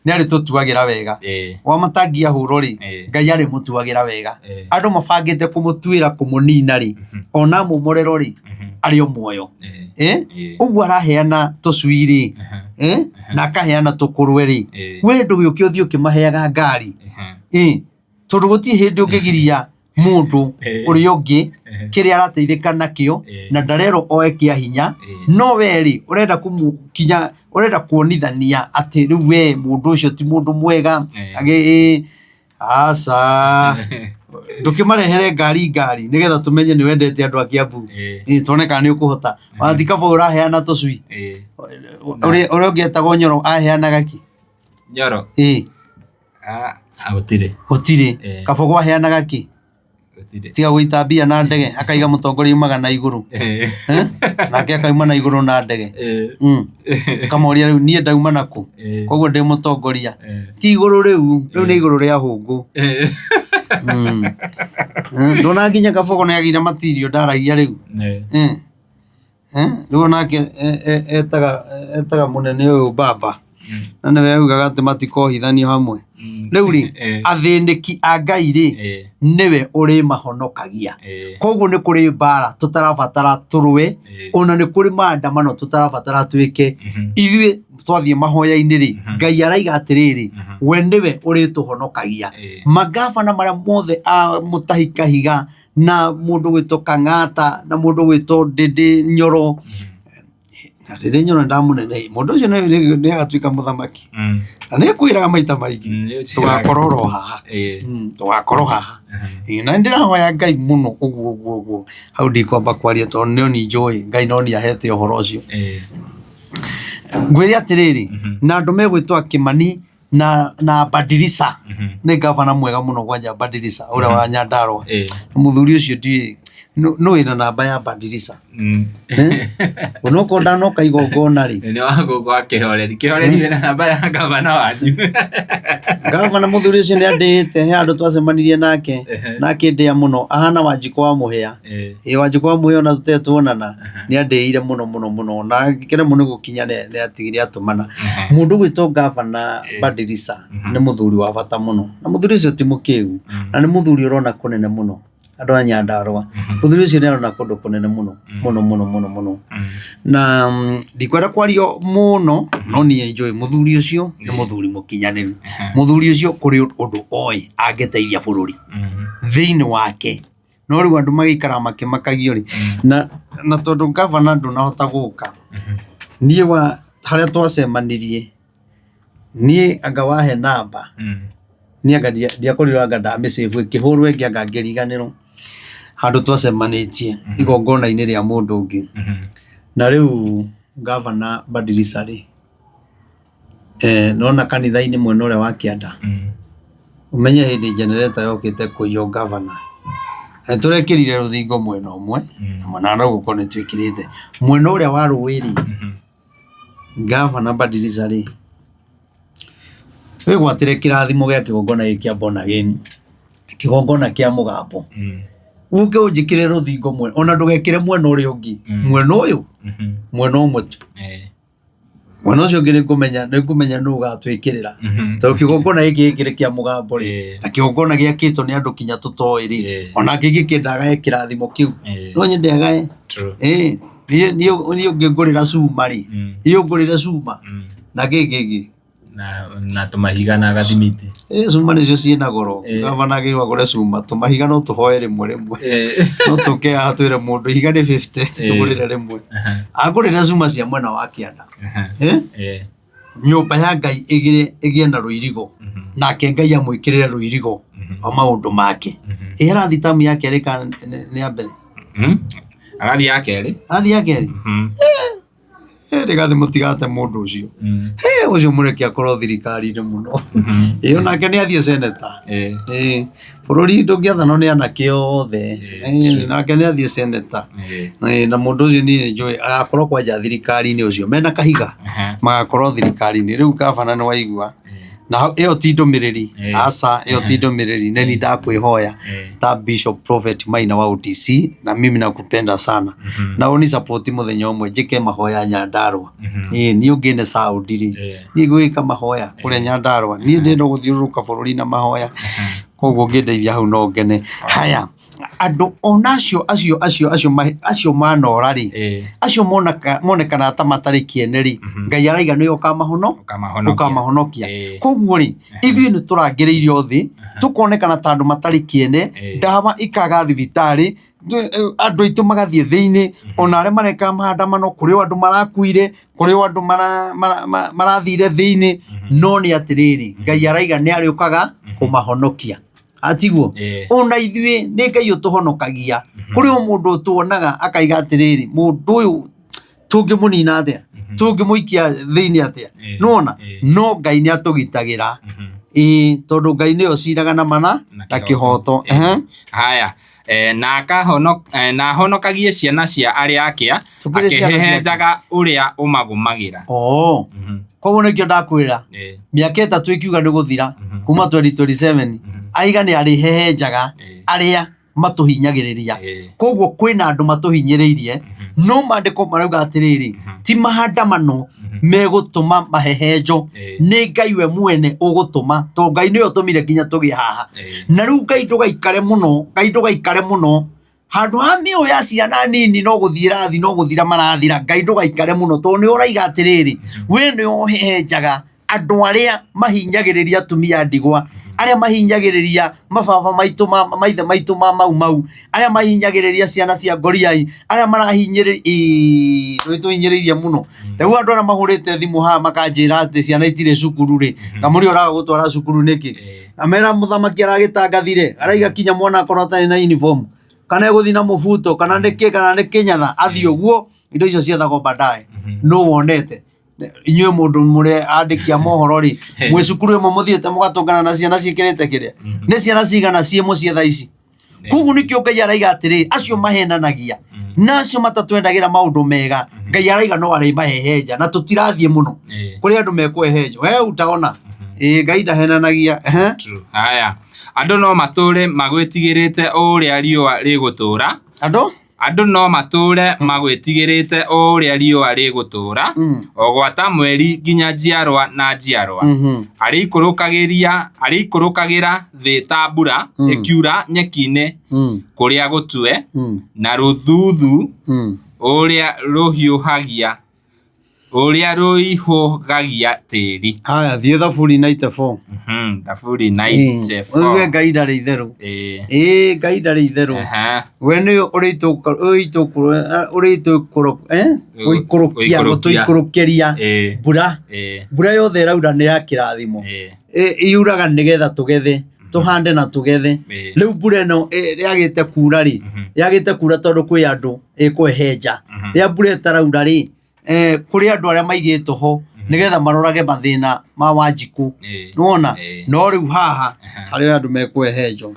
nĩ arĩtũtuagĩra wega. Wa matangi ahũrwo rĩ, Ngai arĩmũtuagĩra wega. Andũ mabangĩte kũmũtuĩra kũmũnina rĩ, ona amomorerwo rĩ, arĩ o muoyo. Ũguo araheana tũcui rĩ, na akaheana tũkũrwe rĩ, we ndũgĩũke ũthiĩ ũkĩmaheaga ngari. Tondũ gũtirĩ hĩndĩ ũngĩgiria mũndũ ũrĩa ũngĩ kĩrĩa arateithĩka nakĩo na ndarerwo oe kĩa hinya no we rĩ ũrenda kũmũkinya ũrenda kuonithania atĩ rĩu we mũndũ ũcio ti mũndũ mwega aca ndũkĩmarehere ngari ngari nĩgetha tũmenye nĩ wendete andũ a Kiambu tuone kana nĩ ũkũhota ona ti kaba ũraheana tũcui ũrĩa ũngĩ etagwo Nyoro aheanaga kĩ Nyoro gũtirĩ gũtirĩ Kabogo aheanaga kĩ tiga gũita mbia na ndege akaiga mũtongoria umaga na igũrũ nake akauma na igũrũ na ndege akamoria rĩu niĩ ndauma nakũ koguo ndĩ mũtongoria ti igũrũ rĩu rĩu nĩ igũrũ rĩa hũngũ ndona nginya Kabogo nĩ agĩire matirio ndaragia rĩu Rĩu onake etaga etaga mũnene ũyũ baba na nĩwe augaga atĩ matikohithanio hamwe. Rĩu rĩ, athĩnĩki a Ngai rĩ, nĩwe ũrĩmahonokagia. Koguo nĩ kũrĩ mbara tũtarabatara tũrũe, ona nĩ kũrĩ maandamano tũtarabatara twĩke. Ithuĩ twathiĩ mahoya-inĩ rĩ, Ngai araiga atĩrĩrĩ, we nĩwe ũrĩtũhonokagia. Mangabana marĩa mothe a Mũtahi Kahiga na mũndũ gwĩtwo Kang'ata na mũndũ gwĩtwo Ndĩndĩ Nyoro. Na rĩrĩa nyona ndamũnene mũndũ ũcio nĩ agatuĩka mũthamaki. Na nĩ ngwĩraga maita maingĩ tũgakorwo oro haha. Tũgakorwo haha. Na nĩ ndĩrahoya Ngai mũno ũguo ũguo ũguo. Hau ndikwamba kwaria tondũ no niĩ njũĩ Ngai no niĩ ahete ũhoro ũcio. Ngwĩre atĩrĩrĩ, na andũ megwĩtwo Kĩmani na Badirisa. Nĩ ngavana mwega mũno kwanja Badirisa ũrĩa wa Nyandarua. Mũthuri ũcio ndiũĩ nũ wĩna namba ya Badirisa. Onokorwo ndanoka igongona rĩ. Nĩ wa gũkũ Kĩhoreri. Kĩhoreri wĩna namba ya ngavana wanyu. Ngavana mũthuri ũcio nĩ andĩĩte, he handũ twacemanirie nake na akĩndĩa mũno, ahana Wanjikũ wa Mũhĩa. Ĩĩ Wanjikũ wa Mũhĩa ona tũtarĩ tuonana, nĩ andĩire mũno mũno mũno na ngĩremwo nĩ gũkinya nĩ atigire atũmana. Mũndũ ũgwĩtwo ngavana Badirisa nĩ mũthuri wa bata mũno, na mũthuri ũcio ti mũkĩgu, na nĩ mũthuri ũrona kũnene mũno. Andũ a Nyandarua. Mũthuri ũcio nĩ arona kũndũ kũnene mũno mũno mũno mũno mũno. Na ndikwenda kwaria mũno, no niĩ njũĩ mũthuri ũcio nĩ mũthuri mũkinyanĩru. Mũthuri ũcio kũrĩ ũndũ oĩ angĩteithia bũrũri thĩinĩ wake. No rĩu andũ magĩikaraga makĩmakagio rĩ, na tondũ ngavana ndũnahota gũka, niĩ wa harĩa twacemanirie, niĩ anga wahe namba, niĩ anga ndiakorirwo anga ndamĩ save ĩkĩhũrwo ĩngĩ anga ngĩriganĩrwo handũ twacemanĩtie igongona-inĩ rĩa mũndũ ũngĩ. Na rĩu ngavana Badirisa rĩ, nĩwona kanitha-inĩ mwena ũrĩa wa kĩanda, ũmenye hĩndĩ generator yokĩte kũiywo ngavana, na nĩtũrekĩrire rũthingo mwena ũmwe, na mwena wa nagũkũ nĩtwĩkĩrĩte. Mwena ũrĩa wa rũĩ rĩ, Ngavana Badirisa rĩ, wĩgwatĩre kĩrathimo gĩa kĩgongona gĩkĩ kĩa born again, kĩgongona kĩa mũgambo, ũke ũnjĩkĩre rũthingo mwena, ona ndũgekĩre mwena ũrĩa ũngĩ, mwena ũyũ, mwena ũmwe tu. Mwena ũcio ũngĩ nĩngũmenya nĩngũmenya nũ ũgatwĩkĩrĩra. Tondũ kĩgongona gĩkĩ gĩkĩrĩ kĩa mũgambo rĩ, na kĩgongona gĩakĩtwo nĩ andũ kinya tũtoĩ rĩ, onake ingĩkĩenda agae kĩrathimo kĩu, no nyende agae. Ĩĩ. Niĩ niĩ niĩ ũngĩngũrĩra cuma rĩ, niĩ ũngũrĩre cuma na kĩ kĩngĩ? Na tũmahiga na gathimiti. Ĩ cuma nĩcio ciĩna goro. Gavana agĩrĩirwo agũre cuma, tũmahiga no tũhoe rĩmwe rĩmwe. No tũke haha twĩre mũndũ ihiga nĩ 50 tũgũrĩre rĩmwe. Angũrĩre cuma cia mwena wa kĩanda. Ĩ? Nyũmba ya Ngai ĩgĩre ĩgĩe na rũirigo nake Ngai amwĩkĩrĩre rũirigo rwa maũndũ make. Ĩ arathiĩ tamu ya kerĩ kana nĩ ya mbere? Arathiĩ ya kerĩ. Arathiĩ ya kerĩ? Eh, rĩgathĩ mũtigate mũndũ ũcio. Ĩ ũcio mũreke akorwo thirikari-inĩ mũno. Ĩ onake nĩ athiĩ seneta. Ĩ bũrũri ndũngĩathanwo nĩ anake othe. Ĩ nake nĩ athiĩ seneta. Ĩ na mũndũ ũcio niĩ nĩ njũĩ agakorwo kwanja thirikari-inĩ ũcio mena kahiga magakorwo thirikari-inĩ. Rĩu gavana nĩ waigua na ĩyo ti ndũmĩrĩri, aca ĩyo ti ndũmĩrĩri nĩ niĩ ndakwĩhoya ta Bishop Prophet Maina wa OTC na mimi nakupenda sana na ũni support mũthenya ũmwe njĩke mahoya Nyandarua. Ĩ niĩ ũngĩne sound rĩ, niĩ ngũgĩka mahoya kũrĩa Nyandarua, niĩ ndĩrenda gũthiũrũrũka bũrũri na mahoya, koguo ũngĩndeithia hau no ngene. Haya, andũ ona acio acio acio acio acio manora rĩ, acio monekanaga ta matarĩ kĩene rĩ, Ngai araiga nĩwe ũkamahonokia. Koguo rĩ, ithuĩ nĩ tũrangĩrĩirio thĩ, tũkonekana ta andũ matarĩ kĩene, ndawa ikaga thibitarĩ, andũ aitũ magathiĩ thĩinĩ, ona arĩa mareka maandamano kũrĩ o andũ marakuire, kũrĩ o andũ marathire thĩinĩ, no nĩ atĩrĩrĩ, Ngai araiga nĩ arĩũkaga kũmahonokia. Atiguo? Ona ithuĩ nĩ Ngai ũtũhonokagia. Kũrĩ o mũndũ ũtuonaga akaiga atĩrĩrĩ, mũndũ ũyũ tũngĩmũnina atĩa? Tũngĩmũikia thĩinĩ atĩa? Nĩwona? No Ngai nĩ atũgitagĩra. Ĩĩ tondũ Ngai nĩwe ũciraga na mana na kĩhoto. Haya, na ahonokagie ciana cia arĩa akĩa, Tũkĩrĩ ciana ciake. akĩhehenjaga ũrĩa ũmagũmagĩra. Oo. Koguo nĩkĩo ndakwĩra mĩaka 3 ĩkiuga nĩ gũthira kuma 2027 aiga nĩ arĩhehenjaga arĩa matũhinyagĩrĩria. Koguo kwĩna andũ matũhinyĩrĩirie no maandĩko marauga atĩrĩrĩ ti maandamano megũtũma mahehenjo nĩ Ngai we mwene ũgũtũma tondũ Ngai nĩwe ũtũmire nginya tũgĩe haha. Na rĩu Ngai ndũgaikare mũno, Ngai ndũgaikare mũno handũ ha mĩoyo ya ciana nini no gũthiĩ ĩrathiĩ no gũthira marathira Ngai ndũgaikare mũno tondũ nĩ ũraiga atĩrĩrĩ we nĩwe ũhehenjaga andũ arĩa mahinyagĩrĩria atumia a ndigwa. Arĩa mahinyagĩrĩria mababa maitũ ma maithe maitũ ma mau mau, arĩa mahinyagĩrĩria ciana cia ngoriai, arĩa marahinyĩrĩria, ĩĩ nĩtũhinyĩrĩirie mũno. Rĩu andũ arĩa mahũrĩte thimũ haha makanjĩra atĩ ciana itirĩ cukuru rĩ, ngamũria ũraga gũtwara cukuru nĩkĩ? Ngamera mũthamaki aragĩtangathire, araiga kinya mwana akorwo atarĩ na uniform, kana egũthiĩ na mũbuto, kana nĩ kĩ, kana nĩ kĩnyatha, athiĩ ũguo, indo icio ciethagwo baadaye. Nũ wonete? Inyuĩ mũndũ mũrĩ andĩki a mohoro rĩ, mwĩ cukuru ĩmwe mũthiĩte mũgatũngana na ciana ciĩkĩrĩte kĩrĩa? Nĩ ciana cigana ciĩ mũciĩ thaa ici? Koguo nĩkĩo Ngai araiga atĩrĩ, acio mahenanagia na acio matatwendagĩra maũndũ mega, Ngai araiga no arĩmahehenja na tũtirathiĩ mũno. Kũrĩ andũ mekũhehenjwo. We utaona. Ĩĩ Ngai ndahenanagia. Ehe. True. Haya. Andũ no matũũre magwĩtigĩrĩte o ũrĩa riũa rĩgũtũũra. Andũ? Andũ no matũũre magwĩtigĩrĩte o ũrĩa riũa rĩgũtũũra, o gwata mweri nginya njiarwa na njiarwa. Arĩikũrũkagĩra thĩ ta mbura ĩkiura nyeki-inĩ kũrĩa gũtue, na rũthuthuũ ũrĩa rũhiũhagia Ũrĩa rũihũgagia tĩri. Haya, thiĩ Thaburi 94. Thaburi 94. Uge Ngai ndarĩ itherũ. Ĩĩ Ngai ndarĩ itherũ. We nĩwe ũrĩtũikũrũkia gũtũikũrũkĩria mbura. Mbura yothe ĩraura nĩ ya kĩrathimo. Yuraga nĩgetha tũgethe, tũhande na tũgethe. Rĩu mbura ĩno yagĩte kura rĩ, yagĩte kura tondũ kwĩ andũ ĩkũhehenja. Rĩrĩa mbura ĩtaraura rĩ, eh, kũrĩ andũ arĩa maigĩtwo ho nĩgetha marorage mathĩna ma Wanjikũ. Nĩwona? No rĩu haha harĩ andũ mekũhehenjwo.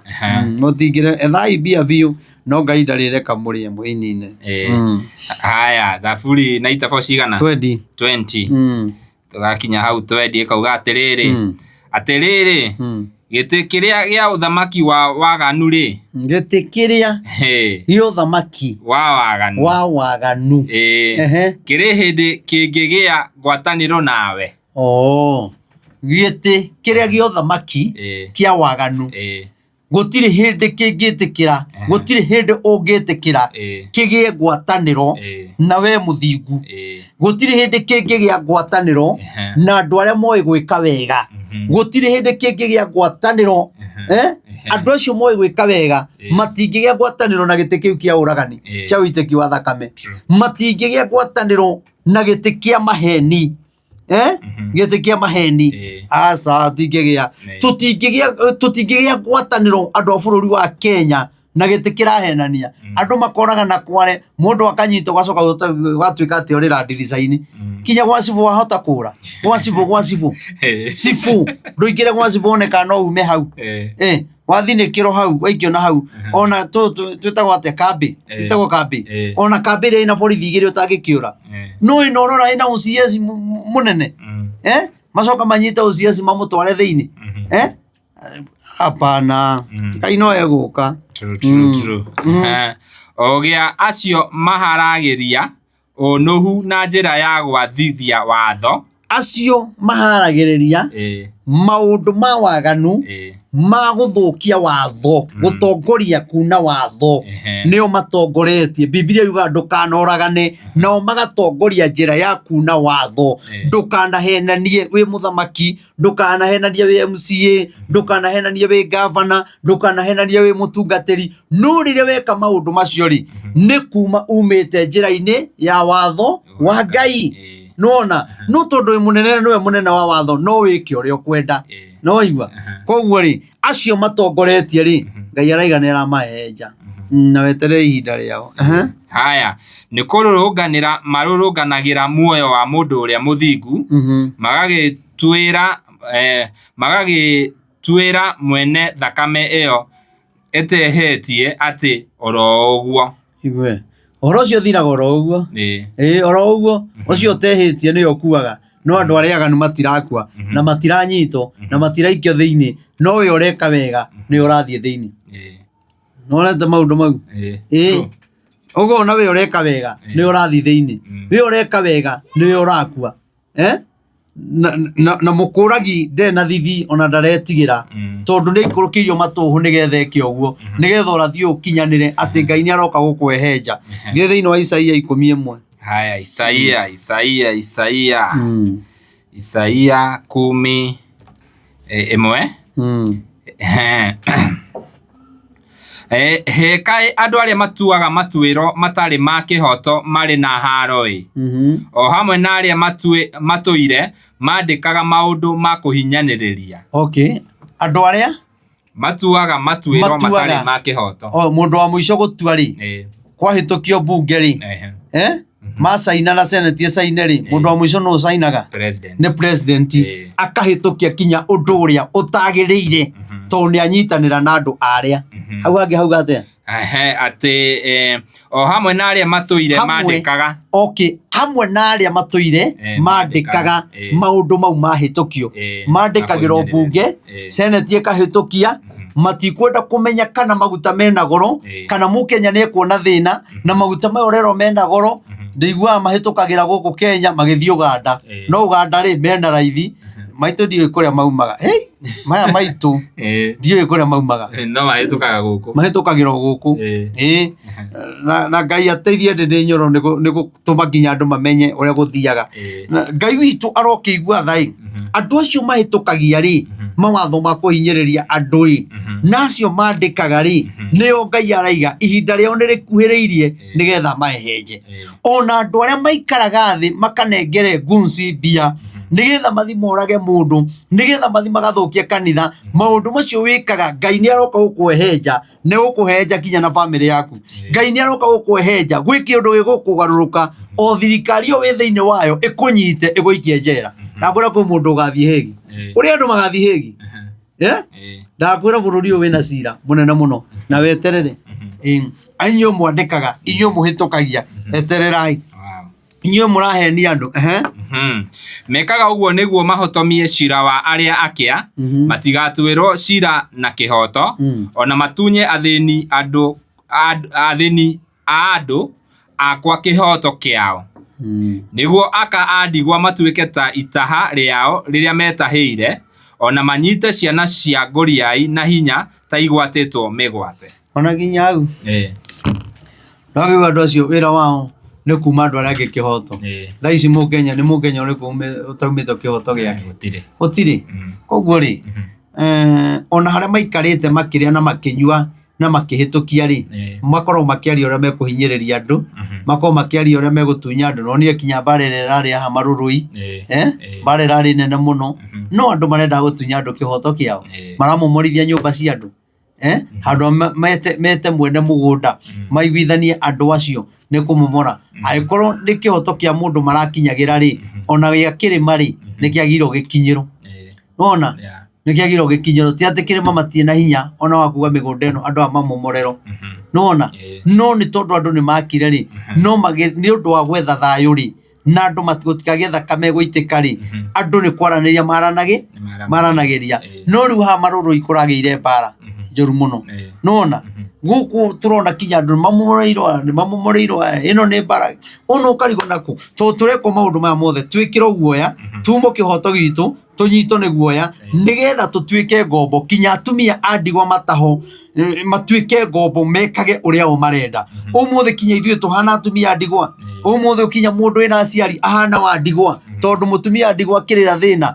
Mũtingĩre ethai mbia biũ no Ngai ndarĩreka mũrĩe mwĩnine. Haya, Thaburi 94 cigana? 20. 20. Tũgakinya hau twendi ĩkauga atĩrĩrĩ, atĩrĩrĩ, gĩtĩ kĩrĩa gĩa ũthamaki wa waganu rĩ, Gĩtĩ kĩrĩa gĩa ũthamaki wa waganu, wa waganu. Ehe. Kĩrĩ hĩndĩ kĩngĩgĩa ngwatanĩro nawe. Oo. Gĩtĩ kĩrĩa gĩa ũthamaki kĩa waganu. Gũtirĩ hĩndĩ kĩngĩtĩkĩra, gũtirĩ hĩndĩ ũngĩtĩkĩra kĩgĩe ngwatanĩro na we mũthingu. Gũtirĩ hĩndĩ kĩngĩgĩa ngwatanĩro na andũ arĩa moĩ gwĩka wega. Gũtirĩ hĩndĩ kĩngĩgĩa ngwatanĩro, eh? Andũ acio moĩ gwĩka wega matingĩgĩa ngwatanĩro na gĩtĩ kĩu kĩa ũragani, kĩa ũitĩki wa thakame. Matingĩgĩa ngwatanĩro na gĩtĩ kĩa maheni. Eh? Gĩtĩ kĩa maheni. Aca, tũtingĩgĩa. Tũtingĩgĩa, tũtingĩgĩa ngwatanĩro andũ a bũrũri wa Kenya na gĩtĩ kĩrahenania. Andũ makoraga na kware, mũndũ akanyitwo ũgacoka ũgatuĩka atĩ orĩra ndirica-inĩ. Kinya gwa cibũ wahota kũra. Gwa cibũ, gwa cibũ. Cibũ, ndũingĩre gwa cibũ wone kana no ume hau. Wathinĩkĩrwo hau, waikio na hau. Ona twĩtagwo atĩa kambĩ? Twĩtagwo kambĩ. Ona kambĩ ĩrĩa ĩna borithi igĩrĩ ũtangĩkĩũra. No ĩno ũrora ĩna OCS mũnene. Macoka manyite OCS mamũtware thĩinĩ. Hapana. Ngai no egũka. True, true, true. Ogĩa acio maharagĩria ũnũhu na njĩra ya gwathithia watho. Acio maharagĩrĩria maũndũ ma waganu ma gũthũkia watho, gũtongoria kuna watho, nĩo matongoretie. Bibilia yugaga ndũkanoragane, nao magatongoria njĩra ya kuna watho. Ndũkanahenanie wĩ mũthamaki, ndũkanahenanie wĩ MCA, ndũkanahenanie wĩ gavana, ndũkanahenanie wĩ mũtungatĩri. No rĩrĩa weka maũndũ macio rĩ, nĩ kuma umĩte njĩra-inĩ ya watho wa Ngai. Nĩwona? No tondũ wĩ mũnene na nĩwe mũnene wa watho, no wĩke ũrĩa ũkwenda. Nĩwaigua? Koguo rĩ, acio matongoretie rĩ, Ngai araiga nĩ aramahehenja. Na weterere ihinda rĩao. Haya, nĩ kũrũrũnganĩra marũrũnganagĩra muoyo wa mũndũ ũrĩa mũthingu, magagĩtuĩra magagĩtuĩra mwene thakame ĩyo ĩtehĩtie atĩ oro ũguo. Igue. Ũhoro ũcio ũthiraga oro ũguo. Ĩĩ oro ũguo, ũcio ũtehĩtie nĩwe ũkuaga, no andũ arĩa aganu matirakua, na matiranyitwo, na matiraikio thĩinĩ, no we ũreka wega nĩwe ũrathiĩ thĩinĩ. Nĩwonete maũndũ mau? Ĩĩ. Ũguo ona we ũreka wega nĩwe ũrathiĩ thĩinĩ. We ũreka wega nĩwe ũrakua. Eh? Na, na, na mũkũragi ndarĩ na thithi ona ndaretigĩra tondũ nĩ aikũrũkĩirio matũhũ nĩgetha eke ũguo nĩgetha ũrathi ũyũ ũkinyanĩre atĩ Ngai nĩ aroka gũkũhehenja. Thiĩ thĩinĩ wa Isaia 11. Haya, Isaia, Isaia, Isaia. Isaia 11. Ehe. Hĩ kaĩ andũ arĩa matuaga matuĩro matarĩ ma kĩhooto marĩ na haaro-ĩ! O hamwe na arĩa matũire mandĩkaga maũndũ ma kũhinyanĩrĩria. Okay. Andũ arĩa Matuaga matuĩro matarĩ ma kĩhooto. O mũndũ wa mũico gũtua rĩ, kwahĩtũkio mbunge rĩ, eh? Macaina na senate ĩcaine rĩ, mũndũ wa mũico nũ ũcainaga? President. Nĩ president. Akahĩtũkia kinya ũndũ ũrĩa ũtagĩrĩire tondũ nĩ anyitanĩra na andũ arĩa. Hau hangĩ hauga atĩa? Ehe, atĩ o hamwe na arĩa matũire mandĩkaga. Okay, hamwe na arĩa matũire mandĩkaga maũndũ mau mahĩtũkio. Mandĩkagĩrwo mbunge, senate ĩkahĩtũkia, matikwenda kũmenya kana maguta mena goro, kana mũkenya nĩ ekuona thĩna, na maguta maya ũrerwo mena goro, ndĩiguaga mahĩtũkagĩra gũkũ Kenya magĩthiĩ Uganda. No Uganda rĩ, mena raithi, maitũ ndiũĩ kũrĩa maumaga. Hey, maya maitũ ndiũĩ kũrĩa maumaga. No mahĩtũkaga gũkũ. Mahĩtũkagĩra o gũkũ. Ĩĩ. Na Ngai ateithie Ndĩndĩ Nyoro nĩ gũtũma nginya andũ mamenye ũrĩa gũthiaga. Ngai witũ arokĩigua tha ĩ. Andũ acio mahĩtũkagia rĩ, mawatho ma kũhinyĩrĩria andũ ĩ, na acio mandĩkaga rĩ, nĩo Ngai araiga ihinda rĩao nĩ rĩkuhĩrĩirie nĩgetha mahehenje. Ona andũ arĩa maikaraga thĩ makanengere ngunci mbia nĩgetha mathi morage mũndũ, nĩgetha mathi magathũkie kanitha, maũndũ macio wĩkaga Ngai nĩ aroka gũkũhehenja, nĩ gũkũhehenja nginya na bamĩrĩ yaku. Ngai nĩ aroka gũkũhehenja, gwĩ kĩũndũ gĩgũkũgarũrũka, o thirikari ĩyo wĩ thĩinĩ wayo ĩkũnyite ĩgũikie njera. Ndakwĩra kwĩ mũndũ ũgathiĩ Hague. Kũrĩ andũ magathiĩ Hague. Ndakwĩra bũrũri ũyũ wĩna cira mũnene mũno na weterere. Inyuĩ mwandĩkaga, inyuĩ mũhĩtũkagia, etererai. Inyuĩ mũrahenia andũ. Mekaga ũguo nĩguo mahotomie cira wa arĩa akĩa, matigatuĩrwo cira na kĩhooto, o na matunye athĩni andũ athĩni a andũ akwa kĩhooto kĩao, nĩguo aka a ndigwa matuĩke ta itaha rĩao rĩrĩa metahĩire, o na manyite ciana cia ngũriai na hinya ta igwatĩtwo mĩgwate. Ona nginya hau ndwakĩigua andũ acio wĩra wao nĩ kuma andũ arĩa angĩ kĩhoto. Thaa ici mũkenya nĩ mũkenya ũrĩkũ ũtaumĩtwo kĩhoto gĩake? Gũtirĩ. Gũtirĩ. Koguo rĩ, ona harĩa maikarĩte makĩrĩa na makĩnyua na makĩhĩtũkia rĩ, makoragwo makĩaria ũrĩa mekũhinyĩrĩria andũ, makoragwo makĩaria ũrĩa megũtunya andũ. Nonire kinya mbara ĩrĩa ĩrarĩ haha Marũrũi, mbara ĩrarĩ nene mũno, no andũ marenda gũtunya andũ kĩhoto kĩao, maramomorithia nyũmba cia andũ, handũ ha mete mwene mũgũnda maiguithanie andũ acio nĩ kũmomora. Angĩkorwo nĩ kĩhoto kĩa mũndũ marakinyagĩra rĩ, ona gĩa kĩrĩma rĩ, nĩ kĩagĩrĩirwo gĩkinyĩrwo. Nĩwona? Nĩ kĩagĩrĩirwo gĩkinyĩrwo. Ti atĩ kĩrĩma matirĩ na hinya ona wa kuga mĩgũnda ĩno andũ aya mamomorerwo. Nĩwona? No nĩ tondũ andũ nĩ makire rĩ, no nĩ ũndũ wa gwetha thayũ rĩ, na andũ gũtikagĩe thakame ĩgũitĩka rĩ, andũ nĩ kwaranĩria maranagĩria. No rĩu haha Marũrũi kũragĩire mbara njũru mũno. Nĩwona? Gũkũ tũrona kinya andũ nĩ mamomoreirwo aya, nĩ mamomoreirwo aya, ĩno nĩ mbara. Ũna ũkarigwo nakũ? Tondũ tũrekwo maũndũ maya mothe twĩkĩrwo guoya, tumwo kĩhoto gitũ, tũnyitwo nĩ guoya, nĩgetha tũtuĩke ngombo, kinya atumia a ndigwa mataho, matuĩke ngombo mekage ũrĩa o marenda. Ũmũthĩ kinya ithuĩ tũhana atumia a ndigwa. Ũmũthĩ kinya mũndũ wĩna aciari ahana wa ndigwa, tondũ mũtumia wa ndigwa akĩrĩra thĩna,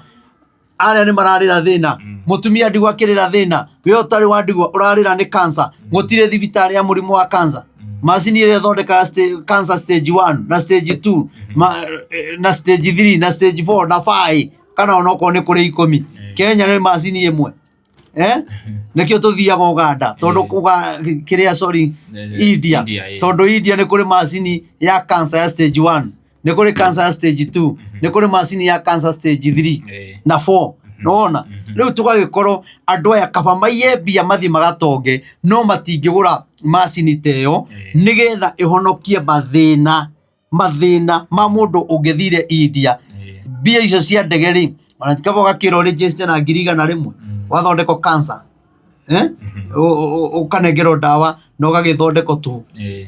arĩa nĩ mararĩra thĩna, mũtumia ndigwa akĩrĩra thĩna, we ũtarĩ wa ndigwa ũrarĩra nĩ cancer, gũtirĩ thibitarĩ ya mũrimũ wa cancer. Macini ĩrĩa ĩthondekaga cancer stage 1 na stage 2 na stage 3 na stage 4 na 5 kana onokorwo nĩ kũrĩ 10, Kenya nĩ macini ĩmwe. Nĩkĩo tũthiaga Uganda tondũ kĩrĩa sorry, India, tondũ India nĩ kũrĩ macini ya cancer ya stage 1, nĩ kũrĩ cancer ya stage 2, nĩ kũrĩ macini ya cancer stage 3 na 4. Nĩwona? Rĩu tũgagĩkorwo andũ aya kaba maiye mbia mathiĩ magatonge, no matingĩgũra macini ta ĩyo nĩgetha ĩhonokie mathĩna ma mũndũ ũngĩthire India. Mbia icio cia ndege rĩ, ona ti kaba ũgakĩrwo register na ngiri igana rĩmwe, ũgathondekwo cancer. Ũkanengerwo ndawa na ũgagĩthondekwo tũhũ.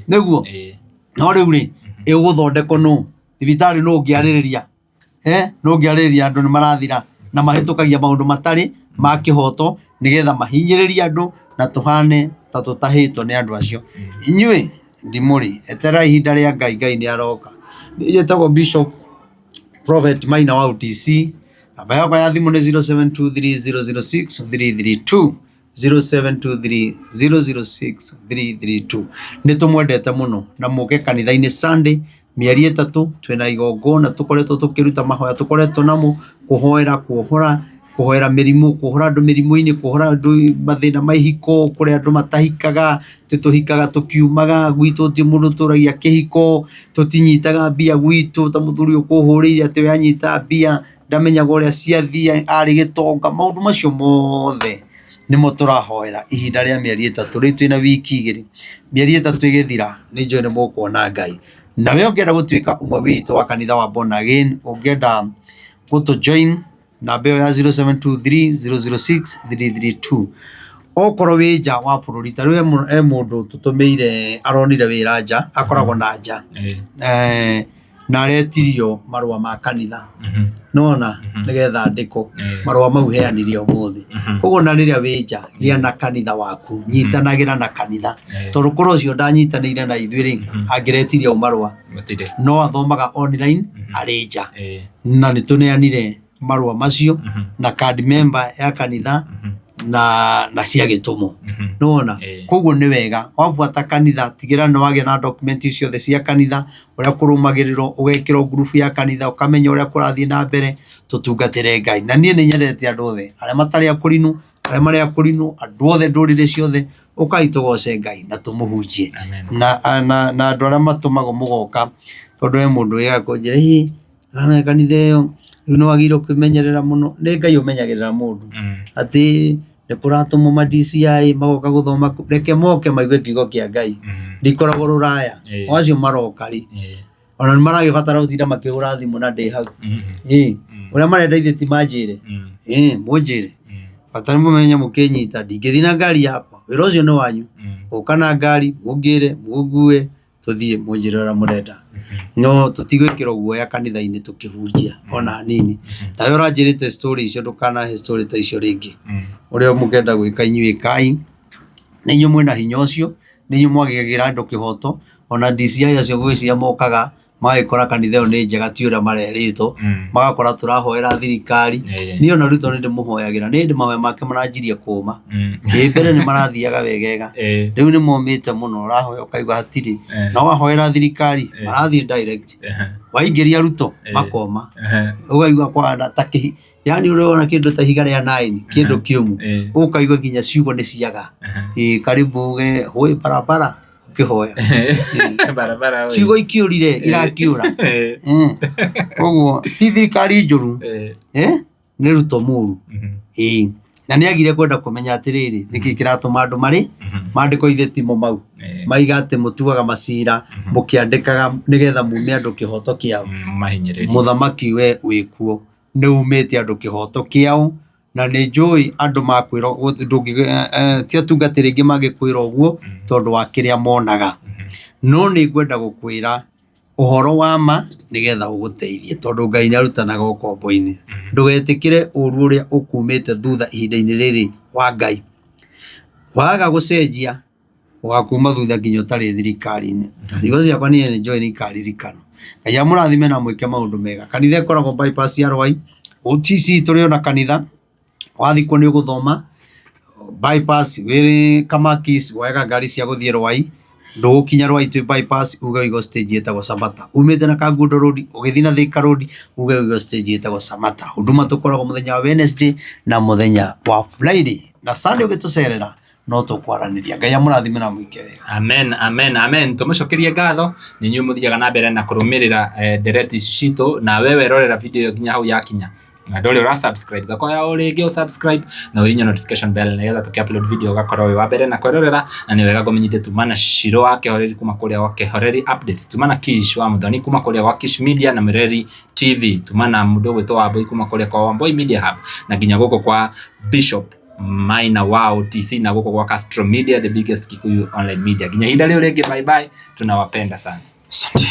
Nĩguo? No rĩu rĩ, ĩgũthondekwo nũ? Thibitarĩ nũ ũngĩarĩrĩria? Nũ ũngĩarĩrĩria andũ nĩ marathira na mahĩtũkagia maũndũ matarĩ ma kĩhoto nĩgetha mahinyĩrĩrie andũ na tũhane ta tũtahĩtwo nĩ andũ acio. Inyuĩ ndimũrĩ, etererai ihinda rĩa Ngai, Ngai nĩ aroka. Niĩ njĩtagwo Bishop Prophet Maina wa UTC. Namba yakwa ya thimũ nĩ 0723006332. 0723 006 332. Nĩ tũmwendete mũno na mũke kanitha-inĩ Sunday mĩeri ĩtatũ twĩna igongona tũkoretwo tũkĩruta mahoya tũkoretwo namo kũhoera kuohora kũhoera mĩrimũ kuohora andũ mĩrimũ-inĩ kuohora andũ mathĩna ma ihiko kũrĩ andũ matahikaga tũhikaga tũkiumaga gwitũ ti mũndũ ũtũragia kĩhiko tũtinyitaga mbia gwitũ ta mũthuri ũkũhũrĩire atĩ we anyita mbia ndamenyaga ũrĩa ciathiĩ arĩ gĩtonga maũndũ macio mothe nĩmo tũrahoera ihinda rĩa mĩeri ĩtatũ rĩu twĩna wiki igĩrĩ mĩeri ĩtatũ ĩgĩthira nĩ njũĩ nĩ mũkuona Ngai nawe ũngĩenda gũtuĩka ũmwe witũ wa kanitha wa Born Again ũngĩenda gũtũ join namba ĩyo ya 0723 006 332 okorwo wĩ nja wa bũrũri ta rĩu he mũndũ tũtũmĩire aronire wĩra nja akoragwo na nja eh, na aretirio marũa ma kanitha nona nĩgetha andĩkwo marũa mau heanire ũmũthĩ koguo na rĩrĩa wĩ nja gĩa na kanitha waku nyitanagĩra na kanitha tondũ korwo ũcio ndanyitanĩire na ithuĩ rĩ angĩretirie o marũa Gũtirĩ. no athomaga online arĩ nja na nĩ tũneanire marũa macio na card member ya kanitha na na cia gĩtũmwo nĩwona Ĩĩ. koguo nĩ wega wabuata kanitha tigĩrĩra nĩ wagĩa na document ciothe cia kanitha ũrĩa kũrũmagĩrĩrwo ũgekĩrwo ngurubu ya kanitha ũkamenya ũrĩa kũrathiĩ na mbere tũtungatĩre Ngai na niĩ nĩ nyendete andũ othe arĩa matarĩ akũrinũ arĩa marĩ akũrinũ andũ othe ndũrĩrĩ ciothe ũkai tũgoce Ngai na tũmũhunjie Amen. na, na, na andũ arĩa matũmagwo mũgoka tondũ he mũndũ wĩyaga kũnjĩra "Ĩ, na kanitha ĩyo rĩu nĩ wagĩrĩirwo kwĩmenyerera mũno nĩ Ngai ũmenyagĩrĩra mũndũ atĩ nĩ kũratũmwo ma DCI magoka gũthoma kũ- reke moke maigue kiugo kĩa Ngai ndikoragwo rũraya Ĩĩ. o acio maroka rĩ ona nĩ maragĩbatara gũtinda makĩhũra thimũ na ndĩ hau Ĩĩ. ũrĩa marenda ithe ti manjĩre Ĩĩ, mũnjĩre bata nĩ mũmenye mũkĩnyita ndingĩthiĩ na ngari yakwa wĩra ũcio nĩ wanyu gũka na ngari mũngĩre mũngue tũthiĩ mũnjĩre ũrĩa mũrenda no tũtigwĩkĩrwo guoya kanitha-inĩ tũkĩhunjia ona hanini nawe ũranjĩrĩte story icio ndũkanahe story ta icio rĩngĩ ũrĩa mũngĩenda gwĩka inyuĩ ĩkai nĩ inyuĩ mwĩna hinya ũcio nĩ inyuĩ mwagĩagĩra andũ kĩhoto ona DCI acio ngwĩciria mokaga magagĩkora kanitha ĩyo nĩ njega ti ũrĩa marerĩtwo magakora tũrahoera thirikari niĩ ona Ruto nĩ ndĩmũhoyagĩra nĩ hĩndĩ mahoya make maranjirie kũma ĩ mbere nĩ marathiaga wegega rĩu nĩ momĩte mũno ũrahoya ũkaigua hatirĩ na wahoera thirikari marathiĩ direct waingĩria Ruto makoma ũkaigua kwana ta kĩhi yani ũrona kĩndũ ta ihiga rĩa nine kĩndũ kĩũmũ ũkaigua nginya ciugo nĩ ciaga ĩ karibu uge hũĩ barabara ũkĩhoya barabara oi. ciugo ikĩũrire irakĩũra Eh. Koguo ti thirikari njũru eh, nĩ Ruto mũru ĩĩ na nĩ agire kwenda kũmenya atĩrĩrĩ nĩkĩ kĩratũma andũ marĩ mandĩko ithe timo mau maiga atĩ mũtuaga macira mũkĩandĩkaga nĩgetha mume andũ kĩhoto kĩao Mahinyĩrĩria. Mũthamaki we wĩkuo nĩ umĩte andũ kĩhoto kĩao na nĩ njũĩ andũ makwĩra ti atungatĩri aingĩ mangĩkwĩra ũguo tondũ wa kĩrĩa monaga. No nĩ ngwenda gũkwĩra ũhoro wa ma nĩgetha ũgũteithie tondũ Ngai nĩ arutanaga ũkombo-inĩ. Ndũgetĩkĩre ũru ũrĩa ũkumĩte thutha ihinda-inĩ rĩrĩ wa Ngai. Waga gũcenjia ũgakuma thutha nginya ũtarĩ thirikari-inĩ. Ciugo ciakwa niĩ nĩ njũĩ nĩ ikaririkanwo. Ngai amũrathime na mwĩke maũndũ mega. Kanitha ĩkoragwo bypass ya Rwai. OTC tũrĩ ona kanitha, wathiĩ kuo nĩ ũgũthoma. Bypass wĩ Kamakis woyaga ngari cia gũthiĩ Rwai, ndũgũkinya Rwai twĩ bypass uge ũigwo stage ĩtagwo Samata. Umĩte na Kangundo Road ũgĩthiĩ na Thika Road uge ũigwo stage ĩtagwo Samata. Huduma tũkoragwo mũthenya wa Wednesday na mũthenya wa Friday na Sunday ũgĩtũcerera no tũkwaranĩria. Ngai amũrathime na amwĩke wega. Amen, amen, amen. Tũmũcokerie ngatho nĩ inyuĩ mũthiaga na mbere na kũrũmĩrĩra ndereti ici citũ na we werorera video ĩyo nginya hau yakinya na ndũrĩ ũra subscribe gakoya o rĩngĩ ũ subscribe na ũhihinye notification bell nĩgetha tũkĩ upload video ũgakorwo wĩ wa mbere na kwĩrorera na nĩ wega ngũmenyithie tuma na Shiro wa Kĩhoreri kuma kũrĩa gwa Kĩhoreri Updates, tuma na Kish wa Mũthoni kuma kũrĩa gwa Kish Media na Mĩreri TV, tuma na mũndũ ũgwĩtwo Wambui kuma kũrĩa kwa Wambui Media Hub na nginya gũkũ kwa Bishop Maina wa OTC na gũkũ gwa Castro Media, the biggest Kikuyu online media. Nginya ihinda rĩu rĩngĩ, bye bye, tunawapenda sana. Asante.